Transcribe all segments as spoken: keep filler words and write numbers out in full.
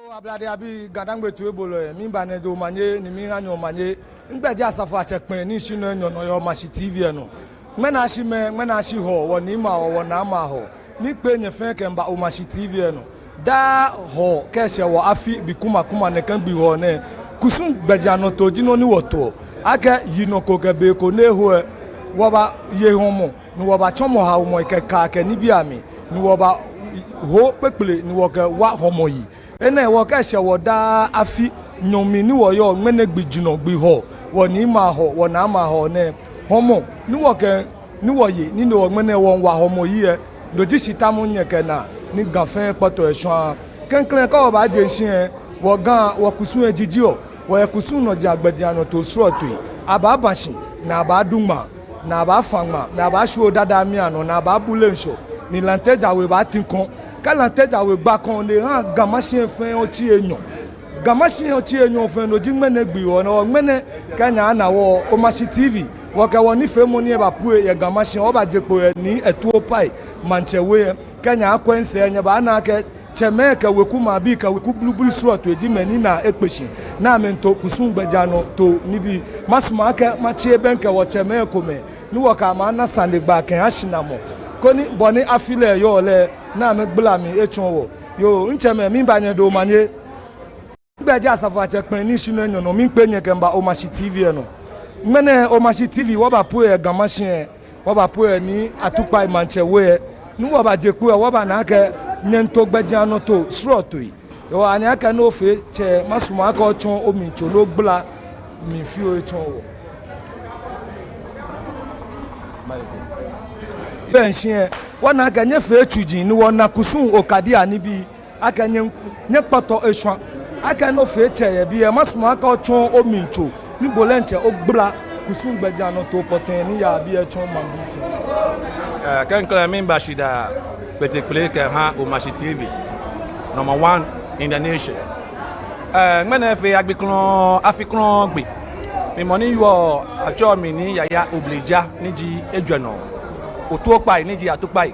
Ablade abii, Ga-Dangme toibolɔi, miiba nyɛ omanye, ni miiha nyɛ omanye. Migbɛi ji Asafoatsɛ Kpɛŋ Nii Shinɔi Nyɔnɔ yɛ Omashi T V lɛ nɔ. Ŋmɛnɛ ashi mɛɛ, ŋmɛnɛ ashi Hɔɔ, wɔniimɛi a-Hɔɔ, wɔnaamɛi a-Hɔɔ. Miikpee nyɛ fɛɛ kɛmiiba Omashi T V lɛ nɔ. Daa Hɔɔ kɛ eshɛ wɔ afi gbi kuma kuma nɛkɛ gbi Hɔɔ nɛɛ, kusum gbɛjianɔtoo ji nɔ ni wɔtoɔ. Akɛ yinɔ ko kɛ be ko ni eho lɛ, wɔbaaye hɔmɔ, ni wɔbaatsɔmɔ haomɔi kɛ kaa kɛ nibii amli, ni wɔbaaho kpekple, ni wɔkɛwa hɔmɔ yi. Enɛ hewɔ kɛ eshɛ wɔ daa afi nyɔɔŋ mli ni wɔyɔɔ, ŋmɛnɛ gbijurɔ gbi Hɔɔ, wɔniimɛi a-Hɔɔ, wɔnaamɛi a-Hɔɔ nɛɛ, hɔmɔ ni wɔkɛ, ni wɔye, ni no hewɔ ŋmɛnɛ wɔmiiwa hɔmɔ yi lɛ, no ji shitamɔ ni nyɛkɛna, ni Ga fɛɛ kpɔtɔ eshwãa. Klɛŋklɛŋ kɛ wɔbaaje shishi lɛ, wɔ Ga, wɔkusum lɛ ejijiɔ, wɔyɛ kusum nɔjiaŋ gbɛjianɔtoo srɔtoi. Abaaba shi, ni abaadu ŋmaa, ni abaafã ŋmaa, ni abaashwie odada mli anɔ, ni abaabule ŋshɔ, ni Lante Djan We baati kɔŋ. Kɛ Lante Djan We gba kɔŋ, no ehaa Ga Mashie fɛɛ otsi enyɔ. Ga Mashie otsi enyɔ fɛɛ, no ji ŋmɛnɛ gbi Hɔɔ nɛɛ. Ŋmɛnɛ kɛ nyɛaana wɔ Omashi T V, wɔkɛ wɔnifeemɔ ni ebapue yɛ Ga Mashie, wɔbaaje kpo yɛ Nii Atuopai Maŋtsɛ We lɛ. Kɛ nyɛakwɛ misɛɛ lɛ, nyɛbaana akɛ tsɛmɛi kɛ weku maŋbii kɛ weku blublu srɔtoi ji mɛi ni naa ekpe shi, ni amɛmiito kusum gbɛjianɔtoo nibii. Masumɔ akɛ matsi ebɛŋkɛ wɔtsɛmɛi komɛi, ni wɔkɛ amɛ ana sanegbaa kɛha shinamɔ, koni bɔ ni afi lɛ yɔɔ lɛ, ni amɛgbala mli atsɔɔ wɔ. Yoo, mitsɛmɛi, miiba nyɛ omanye. Migbɛi ji Asafoatsɛ Kpɛŋ Nii Shinɔi Nyɔnɔ, miikpee nyɛ kɛmiiba Omashi T V lɛ nɔ. Ŋmɛnɛ Omashi T V, wɔbapue yɛ Ga Mashie, wɔbapue yɛ Nii Atuopai Maŋtsɛ We lɛ, ni wɔbaaje kpo lɛ, wɔbaana akɛ nyɛmiito gbɛjianɔtoo srɔtoi. Yoo, ani akɛ nɔ fɛɛ tsɛ, masumɔ akɛ otsɔɔ omli tso, ni ogbala mli fioo otsɔɔ wɔ. Bɛ nshi lɛ, wɔna akɛ nyɛfee tsuji, ni wɔna kusum okadii anibii, akɛ nyɛ, nyɛkpɔtɔ eshwã. Akɛ nɔ fɛɛ tsɛ yɛ biɛ, masumɔ akɛ otsɔɔ omli tso, ni bo diɛŋtsɛ ogbala kusum gbɛjianɔtoo pɔtɛɛ ni yaa biɛ otsɔɔ maŋbii fɛɛ. Eh, klɛŋklɛŋ miiba shidaa kpeteŋkpele kɛha Omashi T V, number one in the nation. Eh, ŋmɛnɛ efee agbi klɔŋŋ, afi klɔŋŋ gbi. Mi mɔ ni yɔɔ, atsɛɔ mi Nii Yaya Oblija, ni ji ejwɛ nɔ. Otuokpai, ni ji Atuopai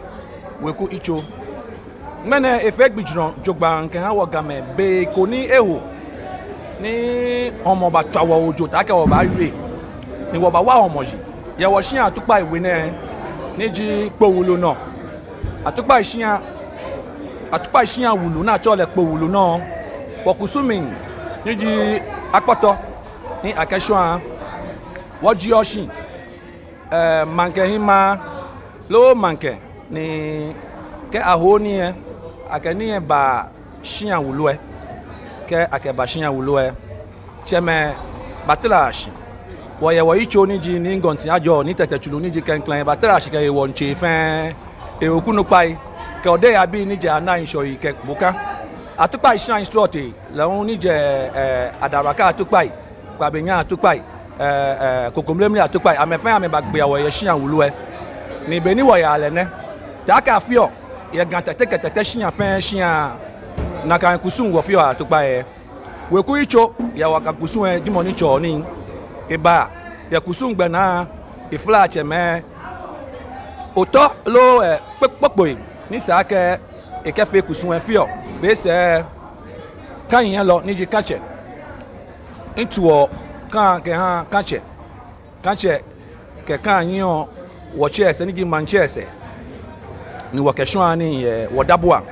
weku yitso. Ŋmɛnɛ efee gbijurɔ jogbaŋŋ kɛha wɔ Gamɛi, be ko ni eho ni hɔmɔ batswa wɔ ojo taakɛ wɔbaawie, ni wɔbaawa hɔmɔ yi yɛ wɔshia Atuopai We nɛɛ, ni ji Kpowulu nɔ. Atuopai shia, Atuopai shia wulu ni atsɛɔ lɛ Kpowulu nɔ. Wɔkusum mli, ni ji akpɔtɔ ni akɛshwãa, wɔjieɔ shi, eh, maŋkɛ hiŋmɛi loo maŋkɛ, ni kɛ aho nii lɛ, akɛ nii lɛ baa shia wulu lɛ. Kɛ akɛba shia wulu lɛ, tsɛmɛi baatara shi. Wɔyɛ wɔyitso ni ji Nii Gɔnti Ajɔ, Nii Tɛtɛ Tsuru ni ji klɛŋklɛŋ, baatara shi kɛye wɔnitsei fɛɛ. Eweku nukpai, kɛ odɛŋ abii ni jɛ Anai, Ŋshɔi kɛ Boka. Atuopai shia srɔtoi lɛ hu ni jɛ, eh, Adaraka Atuopai, Kwabenya Atuopai, eh, eh, Kokomlemle Atuopai, amɛfɛɛ amɛbagbea wɔ yɛ shia wulu lɛ. Ni be ni wɔyaa lɛ nɛ, taakɛ afeɔ yɛ Ga Tɛte kɛ Tɛtɛ shia fɛɛ shia, nakai kusum wɔfeɔ yɛ Atuopai lɛ. Weku yitso yɛ wɔkusum lɛ ji mɔ ni tsɔɔ nii. Eba yɛ kusum gbɛnaa, eflaa tsɛmɛi. Otɔ loo, eh, kpokpoi ni sa akɛ ekɛfee kusum lɛ feɔ, fee sɛɛ, Ka nyiɛlɔ ni ji Katsɛ. Ŋtuɔ Ka kɛha Katsɛ. Katsɛ kɛ Ka nyiɛɔ wɔtsɛ lɛ sɛɛ ni ji maŋtsɛ lɛ sɛɛ, ni wɔkɛshwãa nii yɛ wɔdabuaŋ.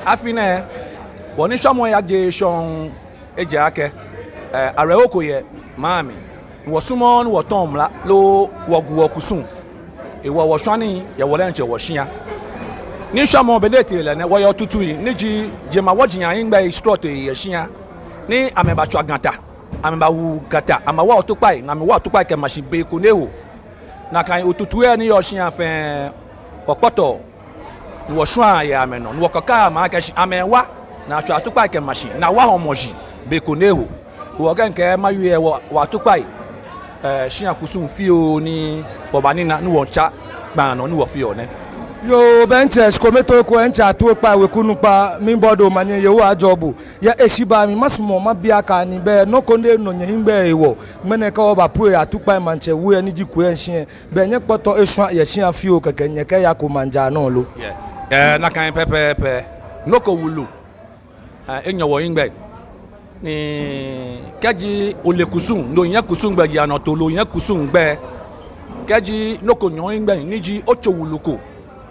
Afi nɛɛ, wɔnishwamɔ lɛ yajeee shɔŋŋ, ejaakɛ, eh, awerɛho ko yɛ maŋ mli, ni wɔsumɔɔɔ ni wɔtɔ̃ mla loo wɔgu wɔkusum. Hewɔ wɔshwãa nii yɛ wɔ diɛŋtsɛ wɔshia. Nishwamɔ, be ni etee lɛ nɛ, wɔyɛ otutui ni ji jemawɔji ahiŋmɛi srɔtoi yɛ shia, ni amɛbatswa Ga ta, amɛbawu Ga ta, amɛbawa Atuopai, ni amɛwa Atuopai kɛma shi be ko ni eho. Nakai otutui lɛ ni yɔɔ shia fɛɛ, wɔkpɔtɔɔ, ni wɔshwãa yɛ amɛnɔ, ni wɔkɛkaa amɛ akɛ shi amɛwa, ni atswa Atuopai kɛma shi, ni awa hɔmɔ yi be ko ni eho. Wɔkɛɛ ŋkɛɛ mawie wɔ, wɔ Atuopai, eh, shia kusum fioo ni wɔbanina, ni wɔtsa kpãa nɔ ni wɔfeɔ nɛ. Yoo, bɛ ntsɛ shikome too ko, ntsɛ Atuopai weku nukpa, miibɔ bo omanye, Yehowa ajɔɔ bo. Yɛ heshibaa mli, masumɔ mabi akɛ ani bɛ nɔ ko ni nɔ nyɛhiŋmɛi hewɔ, ŋmɛnɛ kɛ wɔbapue yɛ Atuopai Maŋtsɛ We lɛ ni ji Kuɛ Nshie, bɛ nyɛkpɔtɔ eshwã yɛ shia fioo kɛkɛ nyɛkɛya Komanjaa nɔ lo? Yeah. Eh, nakai pɛpɛɛpɛ. Nɔ ko wulu. Enyɔ wɔhiŋmɛi. Ni kɛji ole kusum, ni oyɛ kusum gbɛjianɔtoo, loo oyɛ kusum gbɛ, kɛji nɔ ko nyɔ ohiŋmɛi, ni ji otso wulu ko,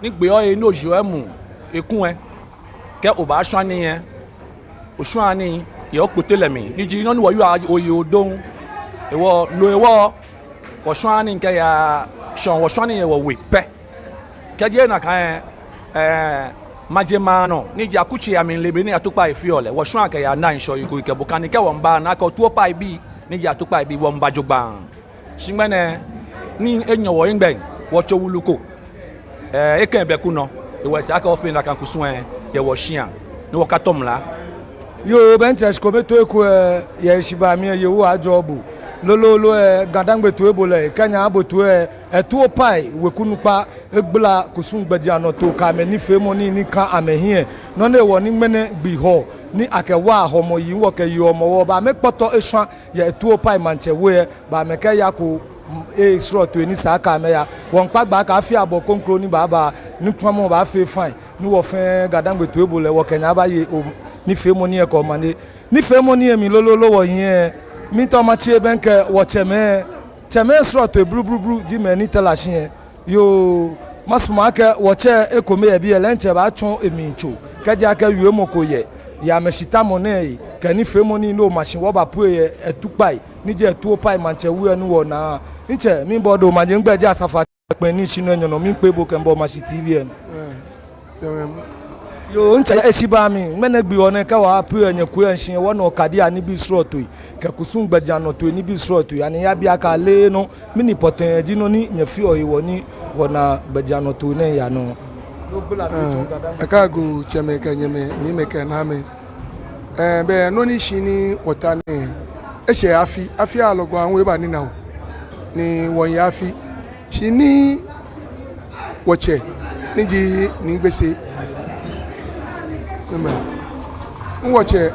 ni gbeɔ ohe ni oyeɔ emuu eku lɛ, kɛ obaashwa nii lɛ, oshwaa nii yɛ okpotɛi lɛ mli, ni ji nɔ ni wɔyɔɔ akɛ oye odɔŋŋ. Hewɔ, no hewɔ, wɔshwaa nii kɛyaa shɔŋŋ, wɔshwaa nii yɛ wɔwe pɛ. Kɛji nakai lɛ, ɛɛ, majimaŋ nɔ, ni ji akutsei amli lɛ, be ni atukpai feɔ lɛ, wɔshwaa kɛyaa naŋ ŋshɔ yi ko yi kɛ bo kani kɛ wɔmiiba, nakai Otuopai bii, ni ji atukpai bii, wɔmiiba jogbaŋŋ. Shi ŋmɛnɛ, ni enyɔ wɔhiŋmɛi, wɔtso wulu ko, ɛɛ, ekɛ bɛ ku nɔ, hewɔ esa akɛ wɔfee nakai kusum lɛ yɛ wɔshia, ni wɔkatɔ mla. Yoo, bɛ ntsɛ shikome too eko lɛ, yɛ heshibaa mli lɛ, Yehowa ajɔɔ bo. Lolo lolo lɛ, Ga-Dangme toibolɔi, kɛ́ nyɛbo toi lɛ, Otuopai weku nukpa, egbala kusum gbɛjianɔtoo kɛ amɛnifeemɔ nii ni kã amɛhiɛ. Nɔ hewɔ ni ŋmɛnɛ gbi Hɔɔ, ni akɛwaa hɔmɔ yi, wɔkɛyeɔ Hɔmɔwɔ, bɛ amɛkpɔtɔ eshwã yɛ Otuopai maŋtsɛ we lɛ, bɛ amɛkɛyako, mm, esrɔtoi ni sa akɛ amɛya. Wɔmiikpa gbɛ akɛ afi abɔ kroko ni baaba, nitsumɔ baafee fine, ni wɔ fɛɛ Ga-Dangme toibolɔi wɔkɛ nyɛ abaye o, nifeemɔ nii lɛ kɛ omanye. Nifeemɔ nii lɛ mli lolo lolo wɔhiɛ, miitao matsi ebɛŋkɛ wɔtsɛmɛi, tsɛmɛi srɔtoi bluubluublu ji mɛi ni tara shi lɛ. Yoo, masumɔ akɛ wɔtsɛ ekome yɛ biɛ, lɛ ntsɛ baatsɔ emli tso. Kɛji akɛ wiemɔ ko yɛ, yɛ amɛshitamɔ nɛɛ he, kɛ nifeemɔ nii ni oma shi wɔbapue yɛ Otupai, ni ji Otuopai maŋtsɛ we lɛ ni wɔna. Ntsɛ, miibɔ bo omanye, migbɛi ji Asafoatsɛ Kpɛŋ Nii Shinɔ Enyɔnɔ, miikpee bo kɛmiiba Omashi T V lɛ nɔ. Yoo, ntsɛ, heshibaa mli, ŋmɛnɛ gbi Hɔɔ nɛɛ kɛ wɔpue yɛ nyɛkui lɛ shishi lɛ, wɔna okadii anibii srɔtoi, kɛ kusum gbɛjianɔtoo nibii srɔtoi, ani oyabi akɛ ale nɔ, mɛni pɔtɛɛ ji nɔ ni nyɛfeɔ hewɔ ni wɔna gbɛjianɔtoo nɛɛ yaa nɔ. Ɛɛ, akɛ agoo tsɛmɛi kɛ nyɛmɛi, niimɛi kɛ naamɛi. Ɛɛ, bɛ nɔ ni shi ni wɔta nɛɛ, eshɛ afi, afi alɔgɔ ahu eba ni na o, ni wɔyɛ afi. Shi ni wɔtsɛ, ni ji Nii Gbese. Amen. Ni wɔtsɛ,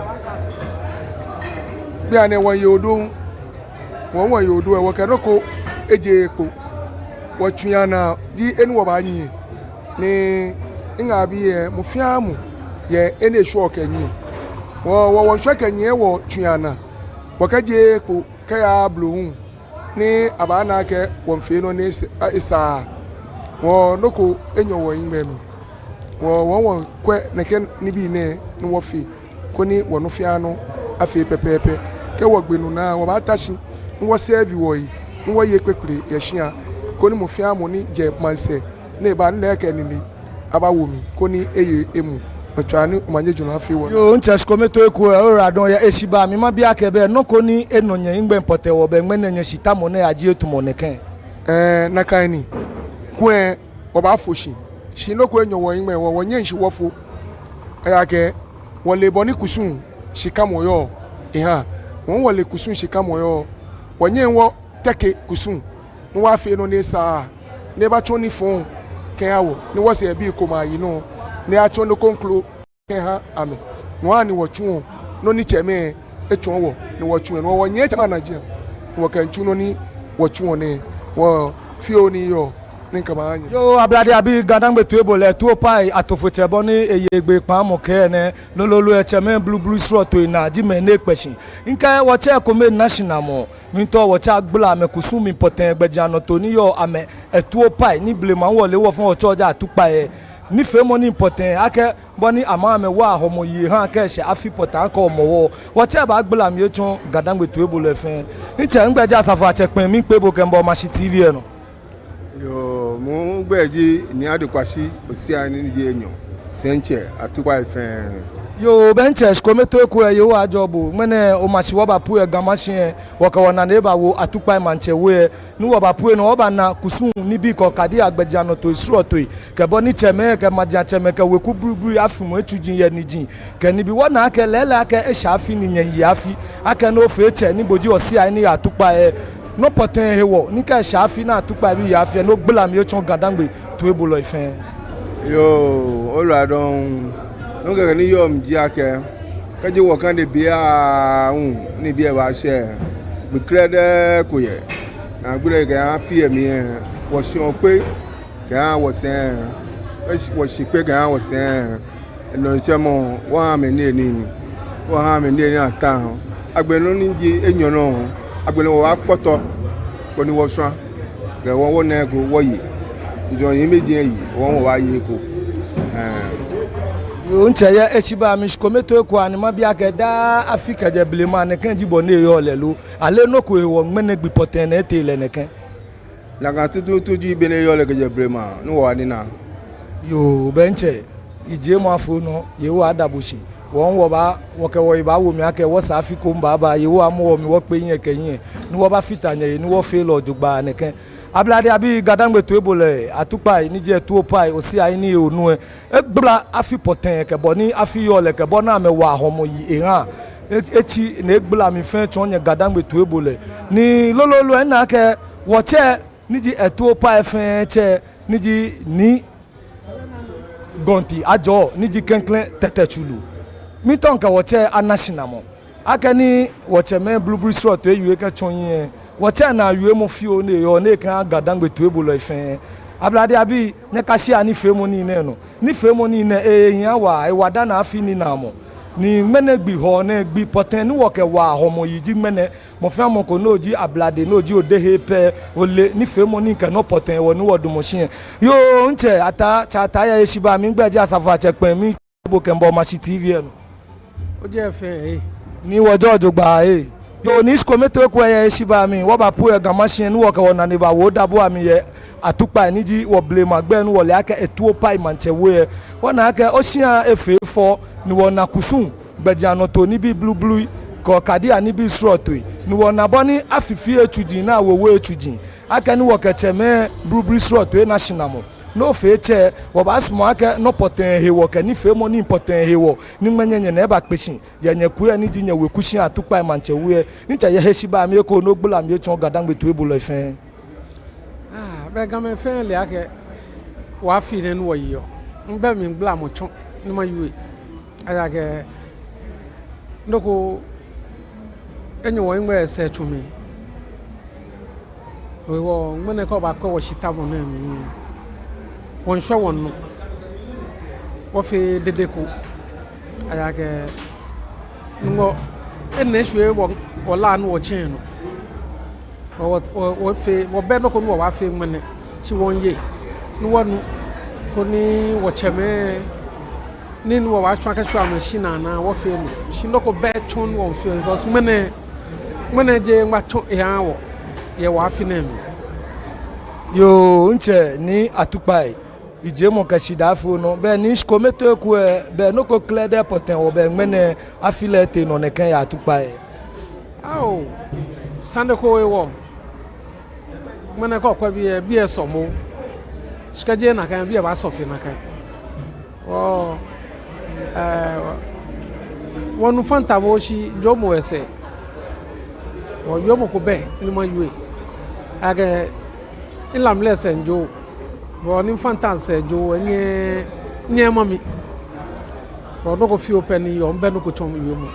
bianɛ wɔye odɔŋŋ, wɔ wɔye odɔŋŋ, wɔkɛ nɔ ko ejeee kpo. Wɔtsui anaa ji he ni wɔbaanyiɛ. Ni ŋabi yɛ mɔ fɛɛ mɔ yɛ he ni eshwɛɔ kɛnyiɛ. Wɔ, wɔ, wɔshwɛ kɛnyiɛ wɔtsui anaa. Wɔkɛjeee kpo kɛya blohuŋ. Ni abaana akɛ wɔmiifee nɔ ni es-, a, esaaa. Wɔ nɔ ko enyɔ wɔhiŋmɛi mli. Wɔ, wɔ, wɔmiikwɛ nɛkɛ nibii nɛɛ ni wɔfee, koni wɔnɔ fɛɛ nɔ afee pɛpɛɛpɛ. Kɛ wɔgbe nɔ naa, wɔbaata shi ni wɔserve wɔhe, ni wɔye kpekple yɛ shia, koni mɔ fɛɛ mɔ ni jɛ maŋsɛɛ ni eba ni lɛ kɛ enine abawo mli, koni eye emuu. Otswa ni omanye jurɔ afee wɔ. Yoo, ntsɛ shikome too eko lɛ, oyiwaladɔŋŋ. Yɛ heshibaa mli mabi akɛ bɛ nɔ ko ni enɔ nyɛhiŋmɛi pɔtɛɛ hewɔ bɛ ŋmɛnɛ nyɛshitamɔ nɛɛ aji etumɔ nɛkɛ? Ɛɛ, nakai ni. Kulɛ wɔbaafo shi. Shi nɔ ko enyɔ wɔhiŋmɛi hewɔ, wɔnyɛŋ shi wɔfo. Ejaakɛ wɔle bɔ ni kusum shikamɔ yɔɔ. Ehã. Wɔ wɔle kusum shikamɔ yɔɔ. Wɔnyɛŋ wɔteke kusum. Ni wɔfee nɔ ni esaaa, ni ebatsɔ nii fɔŋ kɛha wɔ, ni wɔsɛɛ bii komɛi ayi nɔ, ni atsɔ nɔ kroko kɛha amɛ. No hewɔ ni wɔtsuɔ nɔ ni tsɛmɛi etsɔɔ wɔ, ni wɔtsuɔ, ni wɔ, wɔnyiɛ tsɛmɛi anajiaŋ, ni wɔkɛmiitsu nɔ ni wɔtsuɔ nɛɛ, wɔ fioo ni yɔɔ, ni mikɛbaaha nyɛ. Yoo, ablade abii, Ga-Dangme toibolɔ, Otuopai Atofotsɛ bɔ ni eye egbee kpaŋmɔ kɛɛ nɛ, lolo lolo lɛ tsɛmɛi bluublu srɔtoi anaa ji mɛi ni ekpɛ shi. Mikɛ wɔtsɛ ekome na shinamɔ. Miitao wɔtsɛ agbala amɛkusum mli pɔtɛɛ gbɛjianɔtoo ni yɔɔ amɛ Otuopai ni blema wɔle wɔ fɛɛ wɔtsɛɔ ja Otupai lɛ. Nifeemɔ nii pɔtɛɛ akɛ bɔ ni amɛ amɛwaa hɔmɔ yi ehã akɛ eshɛ afi pɔtɛɛ akɛ Hɔmɔwɔ. Wɔtsɛ baagbala mli etsɔɔ Ga-Dangme toibolɔi fɛɛ. Ntsɛ, migbɛi ji Asafoatsɛ Kpɛŋ, miikpee bo kɛmiiba Omashi T V lɛ nɔ. Yoo, migbɛi ji Nii Adequashi Osiani ni ji enyɔ, sɛitsɛ Otupai fɛɛ. Yoo, bɛ ntsɛ shikome too eko lɛ, Yehowa ajɔɔ bo. Ŋmɛnɛ Omashi wɔbapue yɛ Ga Mashi lɛ, wɔkɛ wɔnane bawo Otupai maŋtsɛ we lɛ. Ni wɔbapue nɔ wɔbana kusum nibii kɛ okadii agbɛjianɔtoo srɔtoi. Kɛ bɔ ni tsɛmɛi, kɛ majiatsɛmɛi, kɛ weku bluublu afimɔ etsuji yɛ niji. Kɛ nibii wɔna akɛ lɛɛlɛŋ akɛ eshɛ afi ni nyɛye afi. Akɛ no ofee tsɛ ni bo ji Osiani ni yɔɔ Otupai lɛ. Nɔ pɔtɛɛ hewɔ, ni kɛ eshɛ afi ni Otupai bii ye afi lɛ, no gbala mli etsɔɔ Ga-Dangme toibolɔi fɛɛ. Yoo, oyiwaladɔŋŋ. Nɔ kɛkɛ ni yɔɔ mli ji akɛ, kɛji wɔkane biɛ aahu ni biɛ baashɛ, gbi krɛdɛɛ ko yɛ. Ni gbi lɛ kɛha afi lɛ mli lɛ, wɔshi kpe kɛha wɔsɛɛ, wɔshi kpe kɛha wɔsɛɛ. Enɔ tsɛmɔ, wɔha amɛ nii nii. Wɔha amɛ niyenii ata hu. Agbɛnɛ nɔ ni ji enyɔ nɔ hu, agbɛnɛ wɔbaakpɔtɔ koni wɔshwa. Kɛ wɔ wɔna eko wɔye. Jɔn yi meji yi, wɔ wɔbaaye eko. Ɛhɛɛ. Yoo, mitsɛ, yɛ heshibaa mli, shi kome too eko ni mabi akɛ daa afi kɛjɛ blema nɛkɛ ji bɔ ni eyɔɔ lɛ lo? Aloo nɔ ko hewɔ ŋmɛnɛ gbi pɔtɛɛ nɛɛ etee lɛ nɛkɛ? Nakai tuuntu ji bɔ ni eyɔɔ lɛ kɛjɛ blema ni wɔnina. Yoo, bɛ mitsɛ, yijiemɔ afee onɔ, Yehowa ada bo shi. Wɔ hu wɔbaa, wɔkɛ wɔyi baawo mli akɛ wɔsɛɛ afi ko miiba, Yehowa mɔ wɔ mli wɔkpe hiɛ kɛ hiɛ, ni wɔbafata nyɛhe, ni wɔfee lɛ jogbaŋŋ nɛkɛ. Ablade abii, GaDangme toibolɔi, Atukpai ni ji Etuopai, Osiayi ni he onu lɛ, egbala afi pɔtɛɛ kɛ bɔ ni afi yɔɔ lɛ kɛ bɔ ni amɛwaa hɔmɔ yi ehaa. E-, etsi ni egbala mli fɛɛ etsɔɔ nyɛ GaDangme toibolɔi. Ni lolololo ena akɛ wɔtsɛ ni ji Etuopai fɛɛ tsɛ ni ji Nii Gɔnti Ajɔ ni ji klɛŋklɛŋ Tɛtɛ Tsuru. Miitao mikɛ wɔtsɛ ana shinamɔ. Akɛni wɔtsɛmɛi blublu srɔtoi ewie kɛtsɔ hiɛ, wɔtsɛ naa wiemɔ fioo ni eyɔɔ ni ekɛha GaDangme toibolɔi fɛɛ. Ablade abii, nyɛkashi nifeemɔ nii nɛɛ nɔ. Nifeemɔ nii nɛɛ ehiaa waa, ewa dani afi nina mɔ. Ni ŋmɛnɛ gbi hɔɔ nɛɛ, gbi pɔtɛɛ ni wɔkɛwaa hɔmɔ yi ji ŋmɛnɛ. Mɔ fɛɛ mɔ ko ni oji Ablade, ni oji Odehe pɛ, ole nifeemɔ nii kɛ nɔ pɔtɛɛ hewɔ ni wɔdamɔ shi nɛɛ. Yoo, mitsɛ Ataa, Tsɛ Ataa yɛ heshibaa mli, migbɛi ji Asafoatsɛ Kpɛŋ, miikpee bo kɛmiiba Omashi T V lɛ nɔ. Ojɛ fɛɛ, ee. Ni wɔjɛ jogbaŋŋ, ee. Yoo, ni shi kome too eko yɛ heshibaa mli, wɔbapue yɛ Ga Mashi ni wɔkɛ wɔnane bawo dabo amli yɛ Atukpai ni ji wɔblema gbɛi ni wɔle akɛ Etuopai maŋtsɛ we lɛ. Wɔna akɛ oshia efee fɛo ni wɔna kusum gbɛjianɔtoo nibii blublu kɛ okadii anibii srɔtoi. Ni wɔna bɔ ni afi fɛɛ etsuji ni awo we etsuji. Akɛni wɔkɛ tsɛmɛi blublu srɔtoi ena shinamɔ. Nɔ fɛɛ tsɛ, wɔbaasumɔ akɛ nɔ pɔtɛɛ hewɔ kɛ nifeemɔ nii pɔtɛɛ hewɔ ni ŋmɛnɛ nyɛna eba kpe shi yɛ nyɛkui lɛ ni ji nyɛweku shia Atukpai maŋtsɛ we lɛ. Mitsɛ, yɛ heshibaa mli, eko ni ogbala mli otsɔɔ GaDangme toibolɔi fɛɛ. Ah, bɛ Gamɛi fɛɛ le akɛ wɔ afi nɛɛ ni wɔyeɔ. Mibɛ mligbalamɔ tsɔ ni mawie. Ejaakɛ nɔ ko enyɔ wɔ ŋmɛnɛ sɛɛ tsu mli. Wɔ ŋmɛnɛ kɛ obaakwɛ wɔshitamɔ nɛɛ mli, wɔmiishwɛ wɔnɔ, wɔfee dede ko. Ejaakɛ Nyɔŋmɔ enɛ eshwie wɔ, wɔla ni wɔtsɛ nɔ. Wɔ, wɔ, wɔ, wɔfee, wɔbɛ nɔ ko ni wɔbaafee ŋmɛnɛ, shi wɔmiiye ni wɔnu koni wɔtsɛmɛi, nii ni wɔbaashwa kɛshwa amɛshinaa naa, wɔfee no. Shi nɔ ko bɛ tsɔ ni wɔmiifee, because ŋmɛnɛ, ŋmɛnɛ jeee ŋma tsɔ eha wɔ yɛ wɔ afi nɛɛ mli. Yoo, mitsɛ Nii Atukpai, yijiemɔ kɛ shidaa afee onɔ. Bɛ ni shi kome too eko lɛ, bɛ nɔ ko klɛŋklɛŋ pɔtɛɛ hewɔ bɛ ŋmɛnɛ afi lɛ etee nɔ nɛkɛ yɛ Atukpai? Ao, sane ko hewɔ. Ŋmɛnɛ kɛ okwɛ biɛ, biɛ sɔ moŋ. Shi kɛji nakai, biɛ baasɔ fe nakai. Wɔ, ɛɛ, wɔnu fanta moŋ shi jɔɔmɔ esɛɛ. Wɔ jɔɔmɔ ko bɛ ni mawie. Akɛ, milamɔ lɛ sɛɛ mijɔɔ. Bɔ ni fanta sɛɛ jɔɔ, enyɛ, enyɛ ema mi. Bɔ nɔ ko fioo pɛ ni yɔɔ, mibɛ nɔ ko tsɔɔ miwiemɔ.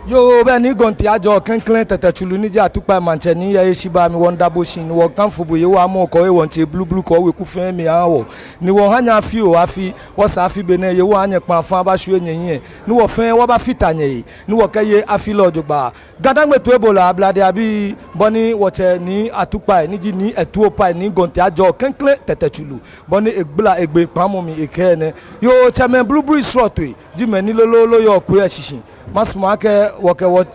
Yoo, bɛ Nii Gɔnti Ajɔ, klɛŋklɛŋ Tɛtɛ Tsuru ni ji Atukpai maŋtsɛ ni yɛ heshibaa mli, wɔmiida bo shi ni wɔkanfo bo, Yehowa mɔ kɛ ohe, wɔmiitsɛ blublu kɛ oweku fɛɛ mli aha wɔ. Ni wɔha nyɛ afi oo afi, wɔsɛɛ afi be nɛɛ, Yehowa aha nyɛ kpaa faa abashwie nyɛhiɛ. Ni wɔ fɛɛ wɔbafata nyɛhe, ni wɔkɛye afi lɛ jogbaŋŋ. GaDangme toibolɔi, Ablade abii, bɔ ni wɔtsɛ Nii Atukpai, ni ji Nii Etuopai, Nii Gɔnti Ajɔ, klɛŋklɛŋ Tɛtɛ Tsuru, bɔ ni egbala egbee kpaŋmɔ mli ekɛɛ nɛ. Yoo, tsɛmɛi blublu srɔtoi ji mɛi ni lolololo yɔɔ kui lɛ shishi. Masumɔ akɛ wɔkɛ wɔ,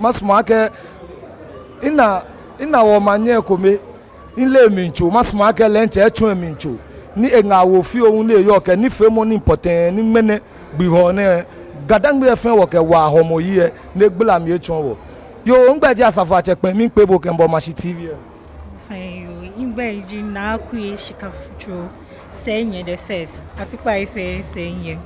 masumɔ akɛ mina, mina wɔmaŋnyɛ kome, mile emli tso, masumɔ akɛ lɛ hu etsɔ emli tso, ni eŋa awo fioo hu ni eyɔɔ kɛ nifeemɔ nii pɔtɛɛ ni ŋmɛnɛ gbi hɔɔ nɛɛ, GaDangme fɛɛ wɔkɛwaa hɔmɔ yi lɛ, ni egbala mli etsɔɔ wɔ. Yoo, migbɛi ji Asafoatsɛ Kpɛŋ, miikpee bo kɛmiiba Omashi T V lɛ. Fine yoo, migbɛi ji Naa Kui Shika Futuo, sɛɛ nyɛ the first, Atukpai fɛɛ sɛɛ nyɛ.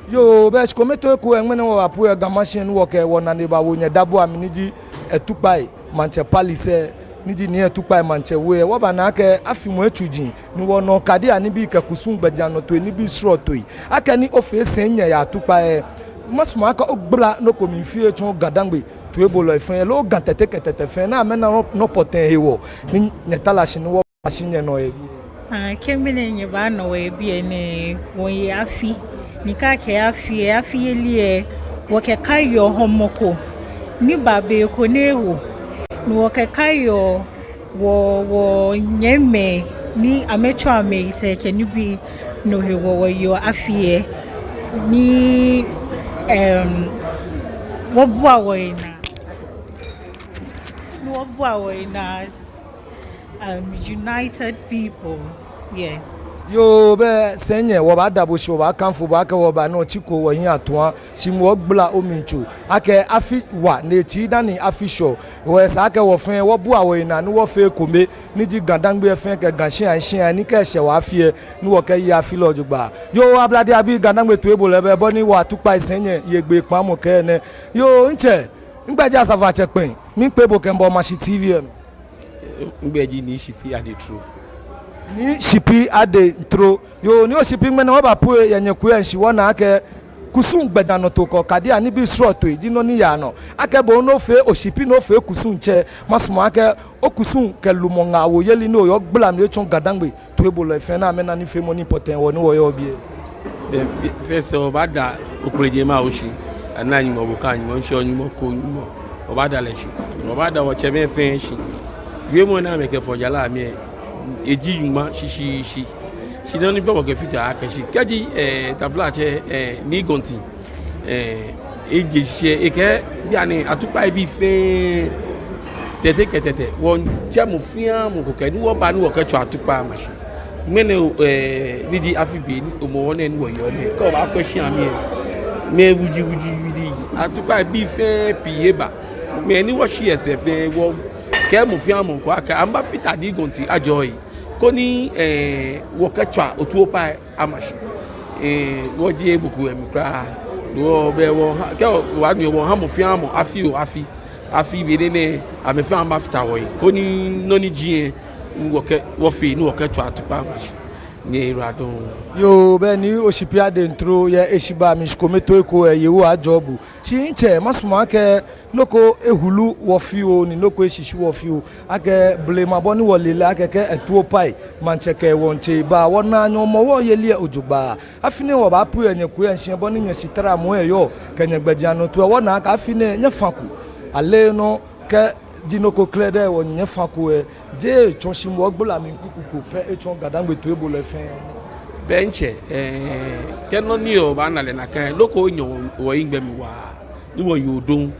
Yoo, bɛ shi kome too eko lɛ, ŋmɛnɛ wɔbapue yɛ Ga Mashi ni wɔkɛ wɔnane bawo nyɛ dabo amli ni ji Etupai maŋtsɛ palace lɛ, ni ji Nii Etupai maŋtsɛ we lɛ, wɔbana akɛ afimɔ etsuji, ni wɔna okadii anibii kɛ kusum gbɛjianɔtoi nibii srɔtoi. Akɛni ofee sɛɛ nyɛ yɛ Atukpai lɛ, masumɔ akɛ ogbala nɔ ko mli fioo otsɔɔ GaDangme toibolɔi fɛɛ, loo Ga Tɛte kɛ Tɛtɛ fɛɛ, ni amɛna nɔ, nɔ pɔtɛɛ hewɔ ni nyɛtara shi ni wɔbashi nyɛnɔ yɛ biɛ. Ah, kɛ ŋmɛnɛ nyɛbana wɔ yɛ biɛ nɛɛ, wɔye afi. Ni kɛ akɛɛ afi lɛ, afiyeli lɛ, Wɔkɛkaiɔ hɔmɔ ko ni ba be ko ni eho, ni wɔkɛkaiɔ wɔ, wɔnyɛmimɛi ni amɛtsɔ amɛyi sɛɛ kɛ nibii, no hewɔ wɔyeɔ afi lɛ ni, em, wɔbua wɔhe naa. Ni wɔbua wɔhe naa as, um, united people. Yeah. Yoo, bɛ sɛnyɛ, wɔbaada bo shi, wɔbaakanfo bo akɛ wɔba nɔ tsi ko wɔhiɛ atua, shi moŋ wɔgbala omli tso akɛ afi wa ni etsi dani afi shɔ. Hewɔ esa akɛ wɔ fɛɛ wɔbua wɔhe naa ni wɔfee ekome, ni ji Ga-Dangme fɛɛ kɛ Ga shia shia ni kɛ eshɛ wɔ afi lɛ, ni wɔkɛye afi lɛ jogbaŋŋ. Yoo, Ablade abii, Ga-Dangme toibolɔi, bɛ bɔ ni wɔ Atukpai sɛnyɛ yegbekpaamɔ kɛɛ nɛ. Yoo, ntsɛ, migbɛi ji Asafoatsɛ Kpɛŋ, miikpee bo kɛmiiba Omashi T V lɛ nɔ. Migbɛi ji Nii Shipi Adetro. Nii Shipi Adetro. Yoo, Nii Shipi, ŋmɛnɛ wɔbapue yɛ nyɛkui lɛ shishi, wɔna akɛ kusum gbɛjianɔtoo kɛ okadii anibii srɔtoi ji nɔ ni yaa nɔ. Akɛ bo nɔ ofee oshipi, nɔ ofee kusum tsɛ, masumɔ akɛ okusum kɛ lumɔ ŋaawoo yeli ni oyɔɔ gbala mli etsɔɔ Ga-Dangme toibolɔi fɛɛ ni amɛna nifeemɔ ni pɔtɛɛ wɔ ni wɔyɔɔ biɛ. Bɛ, bɛ, first, wɔbaada Ofe Kple Jemawoo shi. Ana Nyɔŋmɔ, bo kɛ Nyɔŋmɔ, nshi Nyɔŋmɔ ko Nyɔŋmɔ. Wɔbaada lɛ shi. Wɔbaada wɔtsɛmɛi fɛɛ shi. Wiemɔ ni amɛkɛfɔ jara mli lɛ, eji nyɔŋma shishishi. Shi nɔ ni bɛ wɔkɛfiteɔ akɛ shi, kɛji, eh, taflatsɛ, eh, Nii Gɔnti, eh, eje shishi, ekɛɛ bianɛ Atukpai bii fɛɛ, Tɛte kɛ Tɛtɛ, wɔtsɛ mɔ fɛɛ mɔ ko kɛ ni wɔba ni wɔkɛtswa Atukpai Amashi. Ŋmɛnɛ, eh, ni ji afi be ni Hɔmɔwɔ nɛɛ ni wɔyeɔ nɛɛ, kɛ obaakwɛ shia mli lɛ, mɛi wuji wuji wuji, Atukpai bii fɛɛ pii eba. Mɛi ni wɔshi yɛ sɛɛ fɛɛ, wɔkɛɛ mɔ fɛɛ mɔ ko akɛ amɛbafata Nii Gɔnti ajɔɔ he, koni, eh, wɔkɛtswa Otuopai Amashi. Eh, wɔjeee mɔ ko yɛ mli kwraa. Wɔbɛ wɔha, kɛ wɔ, wɔha mɔ fɛɛ mɔ afi oo afi. Afi be nɛɛ nɛɛ, amɛ fɛɛ amɛbafata wɔhe, koni nɔ ni ji lɛ, wɔkɛ, wɔfee ni wɔkɛtswa Atukpai Amashi. Nyɛyiwaladɔŋŋ. Yoo, bɛ Nii Oshipi Adetro yɛ eshibaa mli, shikome too ko lɛ, Yehowa ajɔɔ bo. Shi ntsɛ, masumɔ akɛ nɔ ko ehulu wɔ fioo ni nɔ ko eshishi wɔ fioo. Akɛ blema bɔ ni wɔle lɛ akɛ kɛ Otuopai Maŋtsɛ kɛ wɔŋtsɛ ba, wɔnaa nyɔmɔwɔ yeli lɛ jogbaŋŋ. Afi nɛɛ wɔbapue yɛ nyɛkui lɛ shishi bɔ ni nyɛshitaramɔ lɛ yɔɔ kɛ nyɛgbɛjianɔtoo lɛ, wɔna akɛ afi nɛɛ nyɛfa ko. Aleenɔ kɛji nɔ ko krɛdɛɛ wɔ nyɛfa ko lɛ, jeee etsɔ shi moŋ wɔgbala mli kuku ko pɛ etsɔɔ Ga-Dangme toibolɔi fɛɛ. Bɛ ntsɛ, eh, kɛ nɔ ni wɔbaana lɛ nakai, nɔ ko nyɔ wɔyiŋ gbɛ mli waa, ni wɔyoo dɔŋŋ.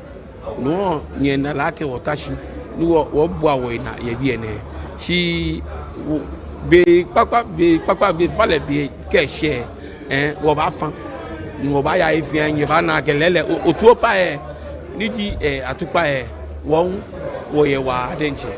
No hewɔ nyɛna lɛ akɛ wɔta shi ni wɔ, wɔbua wɔhe naa yɛ biɛ nɛɛ. Shi wɔ, be kpakpa, be kpakpa, be falɛ be kɛ eshɛ, eh, wɔbaafa. Ni wɔbaaya he fɛɛ, nyɛbaana akɛ lɛɛlɛŋ O-, Otuopai lɛ, ni ji, eh, Atukpai lɛ, wɔ hu wɔyɛ waa diɛŋtsɛ.